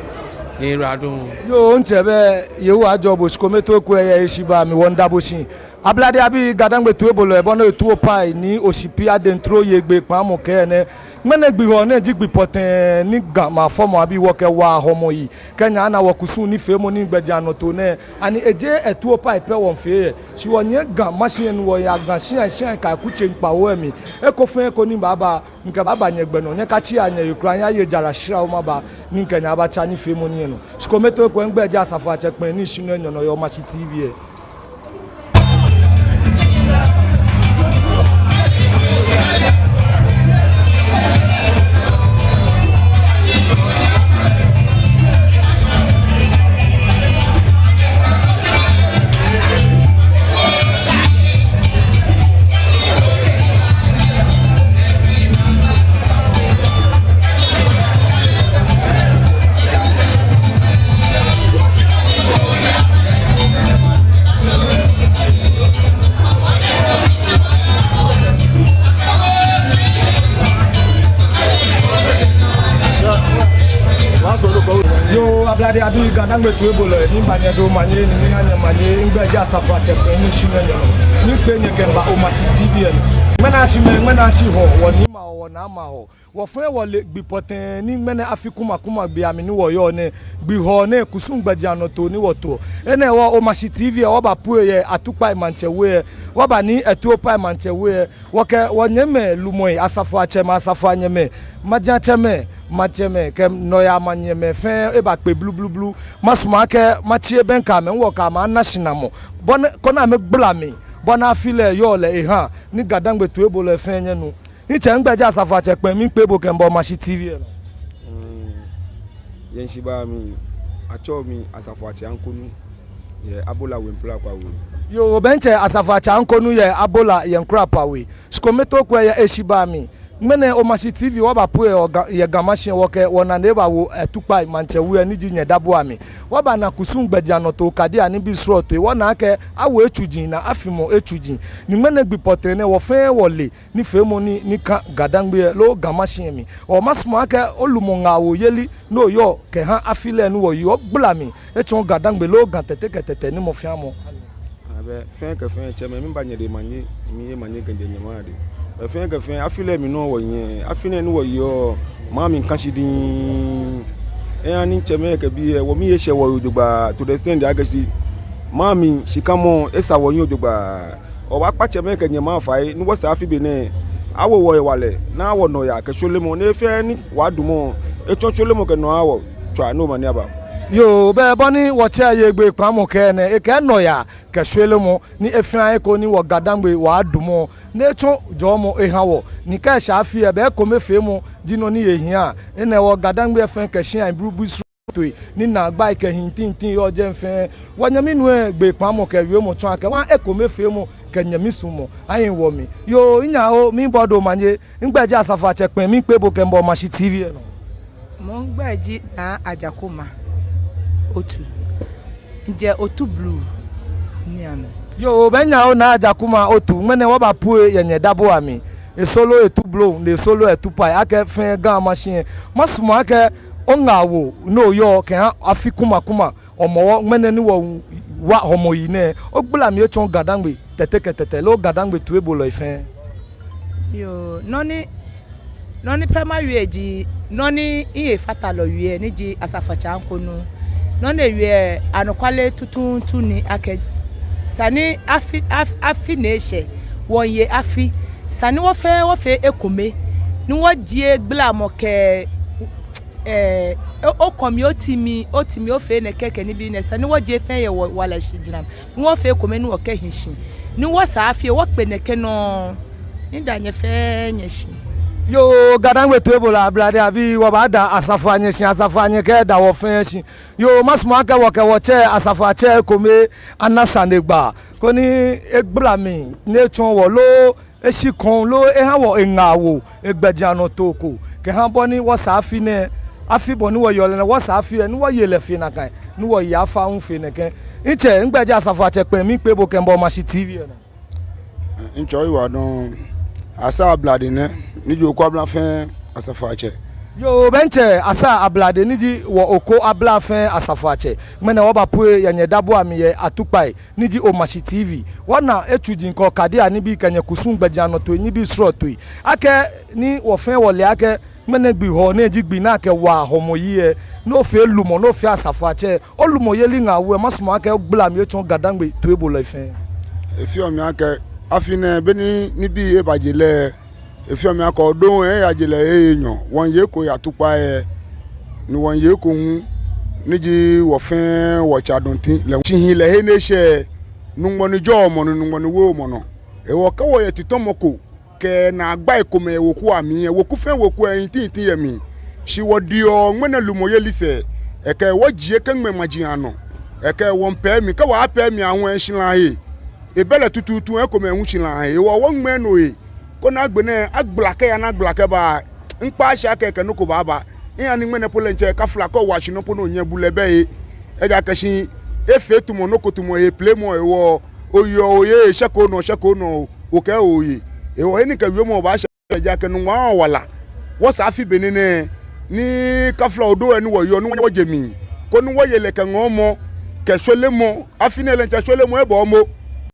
Nyɛyiwaladɔŋŋ. Yoo, ntsɛ, bɛ Yehowa ajɔɔ bo, shikome too ko lɛ yɛ eshibaa mli, wɔmiida bo shi. Ablade abii, Ga-Dangme toibolɔi, bɔ ni Otuopai Nii Oshipi Adetro yegbekpaamɔ kɛɛ nɛ. Ŋmɛnɛ gbi hɔɔ nɛɛ ji gbi pɔtɛɛ ni Ga maŋ fɔmɔbii wɔkɛ waa hɔmɔ yi kɛnyiɛ ana wɔkusum nifeemɔ ni gbɛjianɔtoo nɛɛ. Ani ejeee Otuopai pɛ wɔmiifee lɛ? Shi wɔnyiɛ Ga Mashi lɛ nɔ, wɔyaa Ga shia shia kɛ akutsei kpawo lɛ mli. Eko fɛɛ eko ni baaba, mikɛbaaba nyɛgbɛ nɔ, nyɛkatsia nyɛyi kwraa, nyɛyaye jara shra o maba, ni mikɛ nyɛ abatsa nifeemɔ nɛɛ nɔ. Shikome too ko lɛ, migbɛi ji Asafoatsɛ Kpɛŋ ni shi nɔ enyɔ nɔ yɛ Omashi T V lɛ. Yoo, Ablade abii, Ga-Dangme toibolɔi, miiŋa nyɛ dɔŋŋ, manyɛ ni miiŋa nyɛ manyɛ, migbɛi ji Asafoatsɛ Kpɛŋ ni shi nɔ enyɔ nɔ. Miikpee nyɛ kɛmiiba Omashi T V lɛ nɔ. Ŋmɛnɛ ashi mɛɛ, ŋmɛnɛ ashi hɔɔ, wɔniimɛi ahɔɔ, wɔnaamɛi ahɔɔ. Wɔ fɛɛ wɔle gbi pɔtɛɛ ni ŋmɛnɛ afi kuma kuma gbi amli ni wɔyɔɔ nɛɛ, gbi hɔɔ nɛɛ kusum gbɛjianɔtoo ni wɔtoɔ. Enɛ hewɔ Omashi T V lɛ wɔbapue yɛ Atukpai Maŋtsɛ We lɛ, wɔba Nii Otuopai Maŋtsɛ We lɛ, wɔkɛ wɔnyɛmimɛi lumɛi, asafoiatsɛmɛi, asafoianyɛmɛi, majiatsɛmɛi, maŋtsɛmɛi kɛ nɔyaa maŋnyɛmɛi fɛɛ ebakpe blublublu. Masumɔ akɛ matsi ebɛŋkɛ amɛ, ni wɔkɛ amɛ ana shinamɔ, bɔ ni, koni amɛgbala mli, bɔ ni afi lɛ yɔɔ lɛ eha, ni Ga-Dangme toibolɔi fɛɛ nyɛnu. Nitsɛ, nɛgbɛ ji Asafoatsɛ kpɛŋ, miikpee bo kɛmiiba Omashi T V lɛ nɔ. Mm, yɛ heshibaa mli, atsɛɔ mi Asafoatsɛ Ankonu, yɛ Abola We Nkrapaa We. Yoo, bɛ ntsɛ Asafoatsɛ Ankonu yɛ Abola yɛ Nkrapaa We. Shi kome too kwɛ yɛ heshibaa mli. Ŋmɛnɛ Omashi T V wɔbapue yɛ Ga, yɛ Ga Mashi, wɔkɛ wɔnane bawo Atukpai maŋtsɛ we ni ji Nyɛ Dabua mli. Wɔbana kusum gbɛjianɔtoo okadii anibii srɔtoi. Wɔna akɛ awo etsuji ni afimɔ etsuji. Ni ŋmɛnɛ gbi pɔtɛɛ nɛɛ wɔ fɛɛ wɔle nifeemɔ ni, ni kã Ga-Dangme loo Ga Mashi mli. Hewɔ masumɔ akɛ olumɔ ŋaawoo yeli ni oyɔɔ kɛha afi lɛ ni wɔyeɔ, ogbala mli etsɔɔ Ga-Dangme loo Ga Tɛte kɛ Tɛtɛ ni mɔ fɛɛ mɔ. Abɛ, fɛɛ kɛ fɛɛ, tsɛmɛi, miiba nyɛdɛŋ omanye, miiye omanye kɛjɛ nyɛ maŋ dɛŋ. Bɛ fɛɛ kɛ fɛɛ, afi lɛ mli nɔŋŋ wɔyɛ, afi nɛɛ ni wɔyeɔ, maŋ mli kã shi diŋŋ. Eha ni tsɛmɛi kɛ bii lɛ, wɔmii eshɛ wɔhe jogbaŋŋ, to the extent akɛ shi maŋ mli shikamɔ esa wɔhiɛ jogbaŋŋ. Wɔbaakpa tsɛmɛi kɛ nyɛmɛi afai ni wɔsɛɛ afi benɛ awo wɔ hewalɛ, ni awo nɔyaa kɛ shwelemɔ, ni he fɛɛ ni wɔdumɔ, etsɔ shwelemɔ kɛ nɔyaa awo, tswa ni omanye aba. Yoo, bɛ bɔ ni wɔtsɛ yɛ gbɛi kpaŋmɔ kɛɛ nɛɛ, ekɛɛ nɔyaa kɛ shwelemɔ ni he fɛɛ he ko ni wɔ Ga-Dangme wɔdumɔ, ni etsɔ jɔɔmɔ eha wɔ, ni kɛ eshɛ afi lɛ, bɛ ekomefeemɔ ji nɔ ni he hiaa. Enɛ hewɔ Ga-Dangme fɛɛ kɛ shia blublu srɔtoi ni naagbai kɛ hiɛ tintin yɔɔ jɛi fɛɛ. Wɔnyɛmi nuu lɛ gbɛi kpaŋmɔ kɛ wiemɔ tsɔɔ akɛ wɔ ekomefeemɔ kɛ nyɛmi suɔmɔ ahi wɔmli. Yoo, minyɛ oo, miibɔ bo omanye, nɛgbɛ ji Asafoatsɛ kpɛŋ, miikpee bo kɛmiiba Omashi T V lɛ nɔ. Migbɛi ji Naa Ajakuma Otu. Mijɛ Otu Blue ni anɔ. Yoo, bɛ minyɛ oo, Naa Ajakuma Otu, ŋmɛnɛ wɔbapue yɛ Nyɛ Dabua mli. Esoro Otu Blue, ni esoro Atukpai, akɛ fɛɛ Ga Mashi lɛ. Masumɔ akɛ oŋaawoo ni oyɔɔ kɛha afi kuma kuma Hɔmɔwɔ ŋmɛnɛ ni wɔwa Hɔmɔwɔ nɛɛ, ogbala mli etsɔɔ Ga-Dangme Tɛte kɛ Tɛtɛ loo Ga-Dangme toibolɔi fɛɛ. Yoo, nɔ ni, nɔ ni pɛ mawie ji nɔ ni mihe fatalɔ wie ni ji Asafoatsɛ Ankonu. Nɔ ni ewie anɔkwale tuuntu ni akɛ esa ni afi, afi, afi ni eshɛ, wɔye afi. Esa ni wɔ fɛɛ wɔfee ekome ni wɔjie gbalamɔ kɛ, eh, o-, okɔmi, otsi mli, otsi mli, ofee nɛkɛ kɛ nibii nɛɛ. Esa ni wɔjie fɛɛ yɛ wɔwala shijiaŋ, ni wɔfee ekome ni wɔkɛhi shi, ni wɔsɛɛ afi lɛ wɔkpe nɛkɛ nɔŋŋ. Miida nyɛ fɛɛ nyɛ shi. Yoo, Ga-Dangme toibolɔi, ablade abii, wɔbaada asafoanyɛ shi, asafoanyɛ kɛda wɔ fɛɛ shi. Yoo, masumɔ akɛ wɔkɛ wɔtsɛ asafoatsɛ ekome ana sane gba koni egbala mli ni etsɔɔ wɔ loo eshi kɔŋ loo eha wɔ eŋaawoo, egbɛjianɔtoo ko kɛha bɔ ni wɔsɛɛ afi nɛɛ, afi bɔ ni wɔyeɔ lɛ nɛɛ, wɔsɛɛ afi lɛ ni wɔye lɛ fe nakai, ni wɔye afi lɛ hu fe nɛkɛ. Ntsɛ, nɛgbɛ ji Asafoatsɛ kpɛŋ, miikpee bo kɛmiiba Omashi T V lɛ nɔ. Ntsɛ, oyiwaladɔŋŋ. Asa Ablade nɛ, ni ji Oko Abla fɛɛ asafoatsɛ. Yoo, bɛ ntsɛ, Asa Ablade ni ji wɔ Oko Abla fɛɛ asafoatsɛ. Ŋmɛnɛ wɔbapue yɛ Nyɛ Dabua mli yɛ Atukpai ni ji Omashi T V. Wɔna etsuji kɛ okadii anibii kɛ nyɛkusum gbɛjianɔtoo nibii srɔtoi. Akɛni wɔ fɛɛ wɔle akɛ ŋmɛnɛ gbi Hɔɔ nɛɛ ji gbi ni akɛwaa Hɔmɔwɔ lɛ, ni ofee lumɔ, ni ofee asafoatsɛ, olumɔyeli ŋaawoo lɛ, masumɔ akɛ ogbala mli etsɔɔ Ga-Dangme toibolɔi fɛɛ. Efeɔ mi akɛ afi nɛɛ, beni nibii eba je lɛ, efeɔ mi akɛ odɔŋŋ eyaje lɛ he enyɔ. Wɔye eko yɛ Atukpai lɛ, ni wɔye eko hu ni ji wɔ fɛɛ wɔtsɛ Adɔntin lɛ. Shihilɛhe ni eshɛ, Nyɔŋmɔ ni jɔɔ mɔ nɔ, Nyɔŋmɔ ni woɔ mɔ nɔ. Hewɔ kɛ wɔyɛ titɔmɔ ko kɛ naagbai komɛi yɛ weku amli lɛ, weku fɛɛ weku lɛ hiɛ tintin yɛ mli. Shi wɔdiɔ ŋmɛnɛ lumɔyeli sɛɛ, ekɛ wɔjie kɛŋmɛ maji anɔ, ekɛ wɔmiipɛ mli, kɛ wɔɔpɛ mli ahu lɛ shila he. Ebɛ lɛ tutuutu, ekomɛi hu shila he. Hewɔ wɔŋmɛɛ no he, koni agbɛnɛ agbala kɛya ni agbala kɛba. Miikpa shi akɛ kɛ nɔ ko baaba, eha ni ŋmɛnɛ po lɛ ntsɛ kafla kɛ owa shi nɔ po ni onyɛ bulɛ bɛ he. Ejaakɛ shi efee tumɔ, nɔ ko tumɔ, epelemɔ hewɔ, oyeɔ oyeee, shɛko nɔ, shɛko nɔ, okɛɛ oye. Hewɔ he ni mikɛ wiemɔ baashɛ, ejaakɛ Nyɔŋmɔ aha wɔ wala. Wɔsɛɛ afi benɛ nɛɛ, ni kafla odoo lɛ ni wɔyeɔ ni wɔje mli, koni wɔye lɛ kɛ ŋɔɔmɔ kɛ shwelemɔ. Afi nɛɛ lɛ ntsɛ shwelemɔ ebɔɔ mɔ.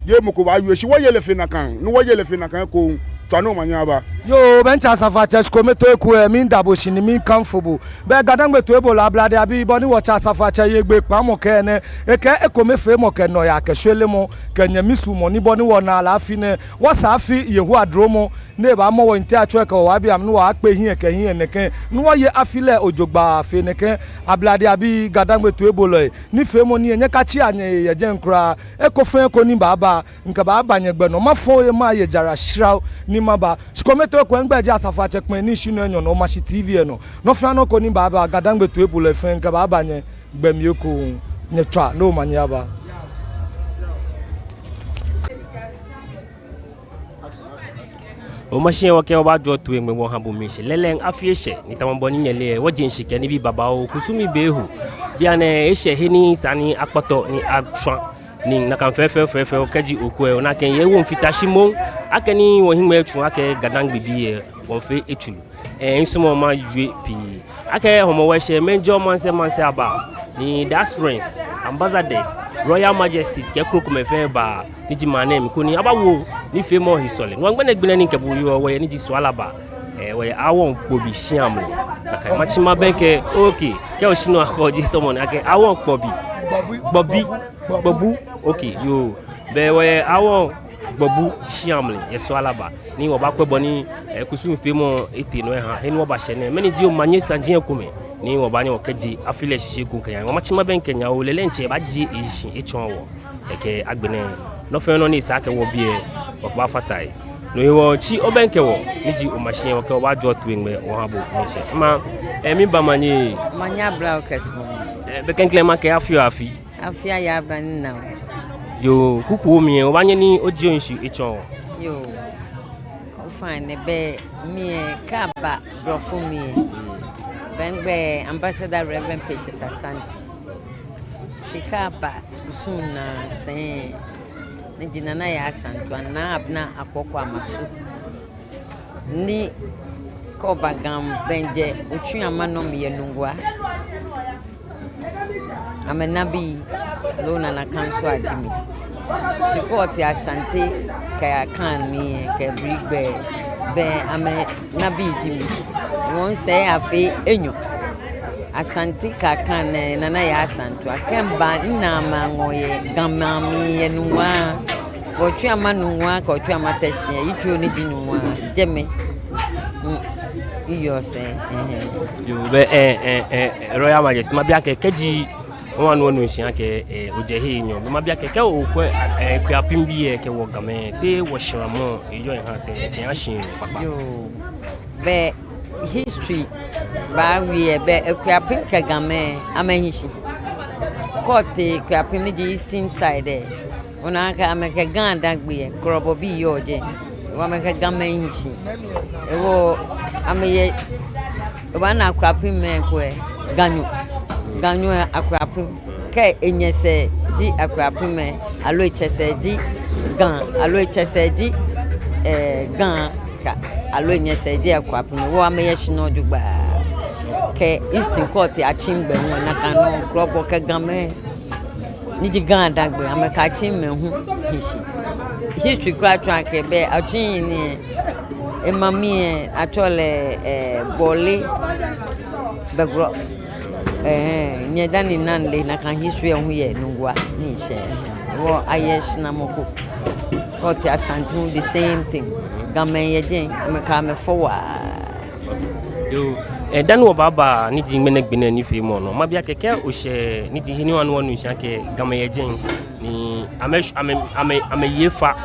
Jeee mɔ ko baawie, shi wɔye lɛ fe nakai, ni wɔye lɛ fe nakai ekoŋŋ. Tswa ni omanye aba. Yoo, bɛ ntsɛ asafoatsɛ, shikome too eku lɛ, miida bo shi ni miikanfo bo. Bɛ Ga-Dangme toibolɔi, ablade abii, bɔ ni wɔtsɛ asafoatsɛ ye gbɛi kpaŋmɔ kɛɛ nɛɛ, ekɛɛ ekomefeemɔ kɛ nɔyaa kɛ shwelemɔ kɛ nyɛmi suɔmɔ ni bɔ ni wɔnaa lɛ afi nɛɛ, wɔsɛɛ afi Yehowa duromɔ ni ebaamɔ wɔ nte atsɔ kɛ wɔ abi am ni wɔkpe hiɛ kɛ hiɛ nɛkɛ, ni wɔye afi lɛ ojogbaŋŋ fe nɛkɛ. Ablade abii, Ga-Dangme toibolɔi, nifeemɔ ni nyɛkatsia nyɛhe yɛ jɛi kwraa. Eko fɛɛ eko ni baaba, mikɛbaaba nyɛgbɛ nɔ. Mafo ye maye jara shra ni maba. Shikome Ekwɛ, migbɛi ji Asafoatsɛ Kpɛŋ Nii Shinɔ Enyɔ, nɔ Omashi T V lɛ nɔ. Nɔ fɛɛ nɔ ko ni baaba, GaDangme toibolɔi fɛɛ, mikɛbaaba nyɛ gbɛ mli ekoŋŋ, nyɛtswaa ni omanye aba. Omashi lɛ, wɔkɛɛ wɔbaajɔɔ toiŋmɛ wɔha bo miishɛɛ. Lɛɛlɛŋ afi eshɛ, ni tamɔ bɔ ni nyɛle lɛ, wɔje shishi kɛ nibii babaoo, kusumii bɛ eho. Bianɛ eshɛ he ni esa ni akpɔtɔ ni ashwã. Ni nakai fɛfɛɛfɛo kɛji okwɛ lɛ, ona akɛ yɛ wɔmiifata shi moŋ, akɛni wɔhiŋmɛi etsu akɛ GaDangme bii lɛ, wɔmiifee etsuru. Ɛɛ, misumɔɔɔ mawie pii. Akɛ Hɔmɔwɔ eshɛ, mɛi jɔɔ maŋsɛɛ maŋsɛɛ aba. Ni diasporans, ambassadors, Royal Majesties kɛ krokomɛi fɛɛ ba, ni ji maŋ nɛɛ mli koni abawo nifeemɔ he sɔlemɔ. Ni agbɛnɛ gbi nɛɛ ni mikɛ bo yɔɔ, wɔyɛ ni ji Sualaba. Ɛɛ, wɔyɛ Awɔŋ Kpobi shia mli. Nakai matsi mabɛŋkɛ, okay. Kɛ oshi nɔ akɔ ji tɔmɔ ni akɛ Awɔŋ Kpobi. Kpobi. Kpobu. Okay, yoo. Bɛ wɔyɛ Awɔŋ Kpobu shia mli yɛ Sualaba. Ni wɔbaakwɛ bɔ ni, ɛɛ, kusumfeemɔ etee nɔ eha, he ni wɔbashɛ nɛɛ, mɛni ji omanye saji lɛ ekomɛi. Ni wɔbaanyɛ wɔkɛje afi lɛ shishi ekoŋŋ kɛya. Wɔmatsi mabɛŋkɛ nyɛ oo, lɛɛlɛŋ tsɛ baajie eshi etsɔɔ wɔ. Kɛkɛ agbɛnɛ, nɔ fɛɛ nɔ ni esa akɛ wɔbi lɛ, wɔbaafata he. No hewɔ tsi obɛŋkɛ wɔ, ni ji Omashi lɛ, wɔkɛɛ wɔbaajɔɔ toiŋmɛ wɔha bo miishɛɛ. Mma, ɛɛ, miiba omanye. Omanye abla o kɛ suɔmɔ. Ɛɛ, bɛ klɛŋklɛŋ makɛɛ afi oo afi. Afi aya aba ni na o. Yoo, kuku omli lɛ, obaanyɛ ni ojie oshi etsɔɔ wɔ. Yoo, ofainɛ ni bɛ mi lɛ, kɛ aba Blɔfo mli lɛ, bɛ migbɛi Ambassador Reverend Patience Asante. Shi kɛ aba kusum naa sɛɛ, ni ji Nana Yaa Asantewaa, Naa Abena Akwakwa Amasu. Ni kɛ oba Ga, bɛ mijɛ Otu Ama nɔ mli yɛ Nungua. Amɛnabii loo Nana Kansoa ji mi. Shi kɛ otee Asante kɛ Akan mli lɛ kɛ Birigbɛ, bɛ amɛnabii ji mi. Wɔsɛɛ afee enyɔ. Asante kɛ Akan nɛɛ, Nana Yaa Asantewaa. Kɛ miba, mina amɛ aŋɔɔ yɛ Ga maŋ mli yɛ Nungua. Otu Ama Nungua kɛ Otu Ama Teshie, yitso ni ji Nungua, jɛmɛ. Mm, iyɔɔ sɛɛ, ɛhɛɛ. Yoo, bɛ, ɛɛ, ɛɛ, ɛɛ, Royal Majesty, mabi akɛ, kɛji, wɔnu, wɔnu shishi akɛ, ɛɛ, ojɛ he enyɔ, bɛ mabi akɛ, kɛ okwɛ, ɛɛ, Akuapem bii lɛ kɛ wɔ Gamɛi, te wɔshramɔ, ejɔ eha tɛŋŋ, kɛyashi kpakpa. Yoo, bɛ history baawie lɛ, bɛ Akuapem kɛ Gamɛi, amɛhi shi. Kɛ otee Akuapem ni ji Eastern side lɛ, ona akɛ amɛkɛ Ga-Dangme lɛ, Krɔbɔ bii yɔɔ jɛi. Hewɔ amɛkɛ Gamɛi hi shi. Hewɔ amɛyɛ, obaana Akuapemmɛi ko lɛ, Ganyo. Ganyo lɛ Akuapem. Kɛ enyɛsɛɛ ji Akuapemmɛi, aloo etsɛsɛɛ ji Ga, aloo etsɛsɛɛ ji, ɛɛ, Ga, kɛ, aloo enyɛsɛɛ ji Akuapem. Hewɔ amɛyɛ shi nɔ jogbaŋŋ. Kɛ Eastern, kɛ otee Akyem gbɛ hu, nakai nɔŋŋ, Krɔbɔ kɛ Gamɛi ni ji Ga-Dangme, amɛkɛ Akyimmɛi hu hi shi. History kwraa tsɔɔ akɛ bɛ Akyem ni, emami lɛ, atsɛɔ lɛ, ɛɛ, Bɔle Bɛgorɔ. Ɛhɛɛ, nyɛ dani nane lɛ, nakai history lɛ hu yɛ Nungua ni eshɛ. Hewɔ ayɛ shinamɔ ko. Kɛ otee Asante hu the same thing. Gamɛi yɛ jɛi, amɛkɛ amɛ fɔ waa. Yoo, ɛɛ, dani wɔbaaba ni ji ŋmɛnɛ gbi nɛɛ nifeemɔ nɔ, mabi akɛ kɛ oshɛ ni ji he ni wɔnu, wɔnu shishi akɛ Gamɛi yɛ jɛi, ni amɛ, amɛ, amɛ, amɛyi efa,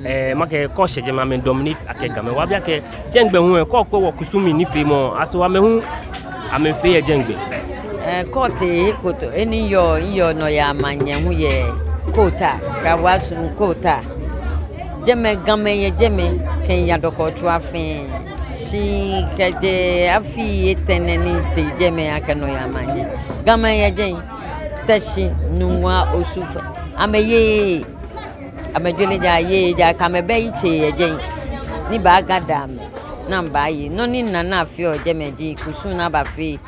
ɛɛ, makɛɛ kɛ oshɛ jɛmɛ amɛ dominate akɛ Gamɛi. Wɔbi akɛ jɛŋgbɛ hu lɛ, kɛ okwɛ wɔkusum nifeemɔ, aso amɛ hu amɛfee yɛ jɛŋgbɛ? Ɛɛ, kɛ otee he ko tɔ, he ni miyɔɔ, miyɔɔ nɔyaa maŋnyɛ hu yɛ Kota, Kraboasum Kota. Jɛmɛ Gamɛi yɛ jɛmɛ kɛmiiya Dɔkɔtsoa fɛɛ. Shi kɛjɛ afii etɛ nɛ ni mitee jɛmɛ akɛ nɔyaa maŋnyɛ. Gamɛi yɛ jɛi, Teshie, Nungua, Osu fɛɛ. Amɛyeee. Amɛjwere jaa yeee, ejaakɛ amɛbɛ yitsei yɛ jɛi ni baa-gather amɛ, ni amɛbaaye. Nɔ ni mina ni afeɔ jɛmɛ ji kusum ni abafee,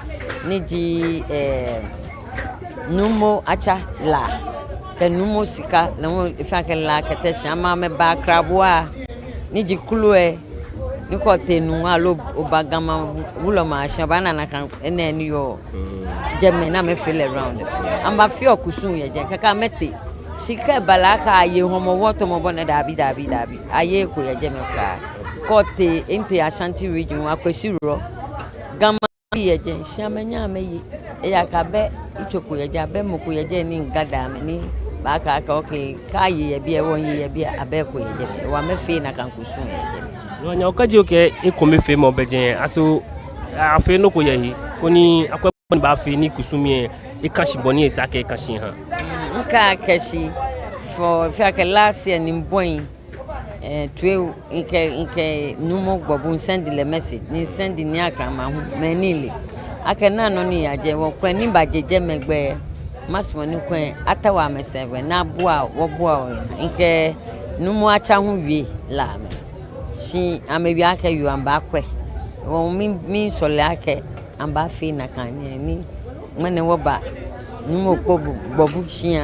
ni ji, ɛɛ, Nuumo Atsa La kɛ Nuumo Sika, lɛ hu efee akɛ La kɛ Teshie, amɛ amɛbaa Kraboa, ni ji Kloe, ni kɛ otee Nungua aloo oba Ga maŋ wulɔmɛi ashishi, obaana nakai enɛ ni yɔɔ jɛmɛ ni amɛfee lɛ round. Amɛbafeɔ kusum yɛ jɛi, kɛkɛ amɛtee. Shi kɛ eba lɛ akɛ aye Hɔmɔwɔ tamɔ bɔ nɛ, dabi, dabi, dabi. Ayeee eko yɛ jɛmɛ kwraa. Kɛ otee, mitee Ashanti region, Akwasiwrɔ. Ga maŋbii yɛ jɛi, shi amɛnyɛɛɛ amɛye. Ejaakɛ abɛ yitso ko yɛ jɛi, abɛ mɔ ko yɛ jɛi ni ŋga da amɛ ni baakɛɛ akɛ, okay, kɛ aye yɛ biɛ, wɔŋye yɛ biɛ, abɛ eko yɛ jɛmɛ. Hewɔ amɛfeee nakai kusum yɛ jɛmɛ. Nyɛ okɛɛ ji okɛɛ ekomefeemɔ bɛ jɛi, aso afee nɔ ko yɛ he koni akwɛ bɔ ni abaafee ni kusum lɛ aka shi bɔ ni esa akɛ aka shi aha? Ŋkɛɛ akɛ shi for, fɛɛ akɛ last year ni mibɔi, eh, toi, ŋkɛ, ŋkɛ Nuumo Gbɔbu, misend lɛ message, ni misend Nii Akrama hu, mɛni lɛ. Akɛ naa nɔ ni yaa jɛi, wɔkwɛ ni baaje jɛmɛ gbɛ, masumɔ ni kwɛ, atao amɛsɛɛ gbɛ, ni abua, wɔbua wɔ. Ŋkɛ Nuumo Atsa hu wie la amɛ. Shi amɛwie akɛ yoo, amɛbaakwɛ. Wɔ mi, misɔle akɛ amɛbaafee nakai nii, ni ŋmɛnɛ wɔba Nuumo Kpobu, Gbɔbu shia.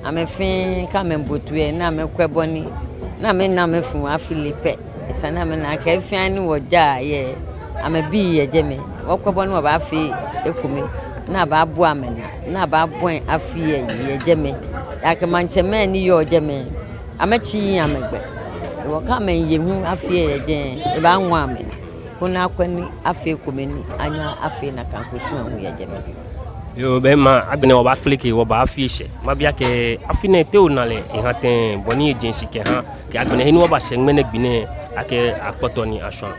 Amɛ fɛɛ kɛ amɛbo toi lɛ, ni amɛkwɛ bɔ ni, ni amɛna amɛfuu afi lɛ pɛ, esa ni amɛna akɛ fɛɛ ni wɔjaa yɛ, amɛbii yɛ jɛmɛ. Wɔkwɛ bɔ ni wɔbaafee ekome, ni abaabua amɛnaa, ni abaabɔi afi lɛ yɛ jɛmɛ. Ejaakɛ maŋtsɛmɛi ni yɔɔ jɛmɛ, amɛtsiii amɛ gbɛ. Hewɔ kɛ amɛye hu afi lɛ yɛ jɛi, ebaaŋɔ amɛnaa. Koni akwɛ ni afee ekome ni anyɛ afee nakai kusum lɛ hu yɛ jɛmɛ. Yoo, bɛ mama agbɛnɛ wɔbaakpeleke, wɔbaa afi lɛ shɛ. Mabi akɛ afi nɛɛ te ona lɛ eha tɛŋŋ, bɔ ni eje shishi kɛha, kɛ agbɛnɛ he ni wɔbashɛ ŋmɛnɛ gbi nɛɛ, akɛ akpɔtɔ ni ashwã.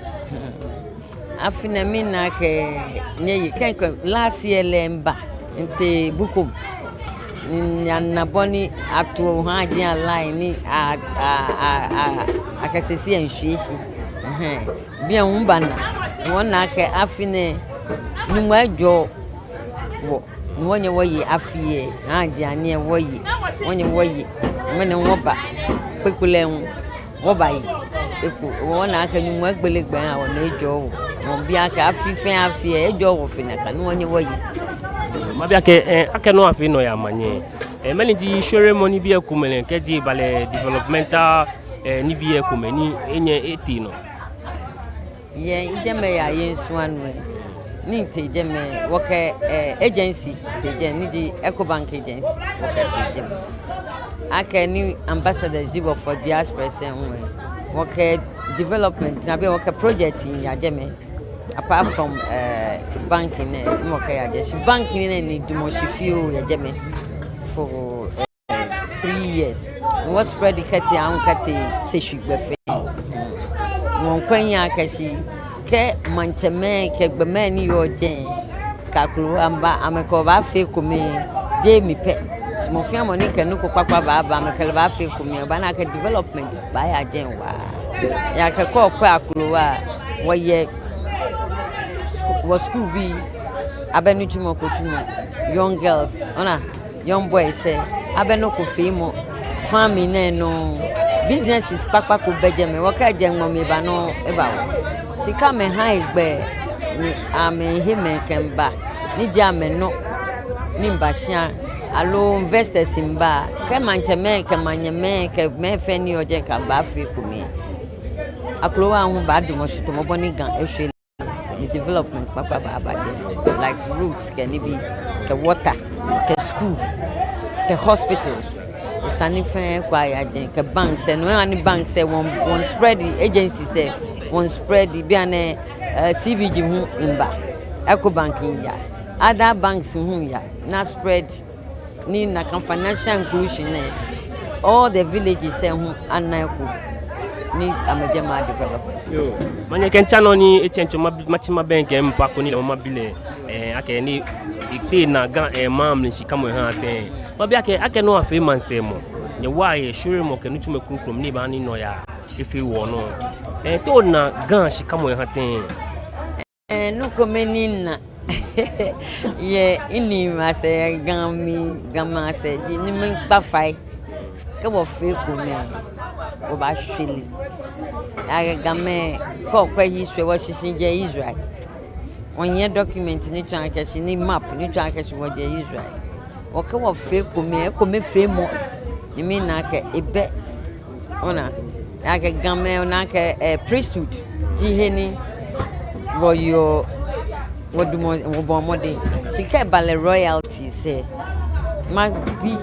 Afi nɛɛ mina akɛ nyɛye kɛkɛ, last year lɛ miba, mitee Bukom. Ni mina bɔ ni ato haaji lɛ line ni a, a, a, a, akɛ sɛɛ sɛɛ nshwie shi. Ɛhɛɛ. Biɛ hu mibana. Wɔna akɛ afi nɛɛ, Nyɔŋmɔ ejɔɔ wɔ. Ni wɔnyɛ wɔye afi lɛ, haaji lɛ ni wɔye. Wɔnyɛ wɔye. Ŋmɛnɛ wɔba. Kpekpe lɛ hu wɔbaye eko. Wɔna akɛ Nyɔŋmɔ egbele gbɛ eha wɔ ni ejɔɔ wɔ. Wɔbi akɛ afi fɛɛ afi lɛ, ejɔɔ wɔ fe nakai ni wɔnyɛ wɔye. Mabi akɛ, eh, akɛ nɔ afee nɔyaa omanye. Eh, mɛni ji shweremɔ nibii komɛi lɛ, kɛji eba lɛ developmental, eh, nibii komɛi ni enyɛ etee nɔ? Yɛ jɛmɛ yɛ Yesu anɔ lɛ, ni mitee jɛmɛ, wɔkɛ, eh, agency tee jɛmɛ, ni ji Ecobank agency, wɔkɛtee jɛmɛ. Akɛni ambassadors ji wɔ for diaspora lɛ hu lɛ, wɔkɛ development, ni abi wɔkɛ project yaa jɛmɛ. Apart from, eh, banking lɛ, ni wɔkɛyaa jɛi. Shi banking lɛ ni damɔ shi fioo yɛ jɛmɛ for, eh, three years. Ni wɔ spread kɛtee aahu kɛtee Seshwi gbɛ fɛɛ. Wɔmiikwɛ mihe akɛ shi kɛ maŋtsɛmɛi kɛ gbɔmɛi ni yɔɔ jɛi kɛ akrowa miiba, amɛkɛɛ wɔbaafee ekome, jeee mi pɛ. Shi mɔ fɛɛ mɔ ni kɛ nɔ ko kpakpa baaba, amɛkɛ lɛ baafee ekome, obaana akɛ development baaya jɛi waa. Ejaakɛ kɛ okwɛ akrowa, wɔyɛ sku-, wɔ school bii, abɛ nitsumɔ ko tsumɔ, young girls, ona, young boys lɛ, abɛ nɔ ko feemɔ, farming nɛɛ nɔŋŋ, businesses kpakpa ko bɛ jɛmɛ, wɔkɛjɛ ŋmɔ mli eba nɔŋŋ, eba wɔ. Shi kɛ amɛha hegbɛ ni amɛhe mɛi kɛmiiba, ni ji amɛnɔ ni miiba shia, aloo investors miiba, kɛ maŋtsɛmɛi, kɛ manyɛmɛi, kɛ mɛi fɛɛ ni yɔɔ jɛi kɛ amɛbaafee ekome, akrowa hu baadamɔ shi tamɔ bɔ ni Ga eshwie lɛ. Ni development kpakpa baaba jɛi, like roads kɛ nibii, kɛ water, kɛ school, kɛ hospitals. Esa ni fɛɛ ko aya jɛi, kɛ banks lɛ, no hewɔ ni banks lɛ, wɔ, wɔmiispread, agencies lɛ, wɔmiispread, bianɛ, eh, C B G hu miiba, Ecobank miiya, other banks hu miiya, ni aspread ni nakai financial inclusion lɛ, all the villages lɛ hu ana eko ni amɛjɛ amɛdevelop. Yoo, manyɛ kɛ mitsa nɔ ni etsɛŋ tsɔ ma, matsi mabɛŋkɛ mpa ko ni lɛ mɔ mabi lɛ, eh, akɛni etee naa Ga, eh, maŋ mli shikamɔ eha tɛŋŋ. Mabi akɛ, akɛ nɔ afee maŋsɛɛmɔ, nyɛwa yɛ shweremɔ kɛ nitsumɔ kroko mli ni baaha ni nɔyaa efee wɔnɔ. Eh, te ona Ga shikamɔ eha tɛŋŋ? Eh, nɔ kome ni mina yɛ mimli asɛɛ, yɛ Ga mli, Gamɛi asɛɛ ji ni miikpa fai. Kɛ wɔfee ekome, wɔbaashwere. Akɛ Gamɛi, kɛ okwɛ history, wɔshishi jɛ Israel. Wɔyɛ document ni tsɔɔ akɛ shi, ni map ni tsɔɔ akɛ shi wɔjɛ Israel. Wɔkɛ wɔfee ekome, ekomefeemɔ. Ni mina akɛ ebɛ. Ona, ejaakɛ Gamɛi, ona akɛ, eh, priesthood ji he ni wɔyɔɔ, wɔdamɔ, wɔbɔɔ mɔdɛŋ. Shi kɛ eba lɛ royalties lɛ, mabi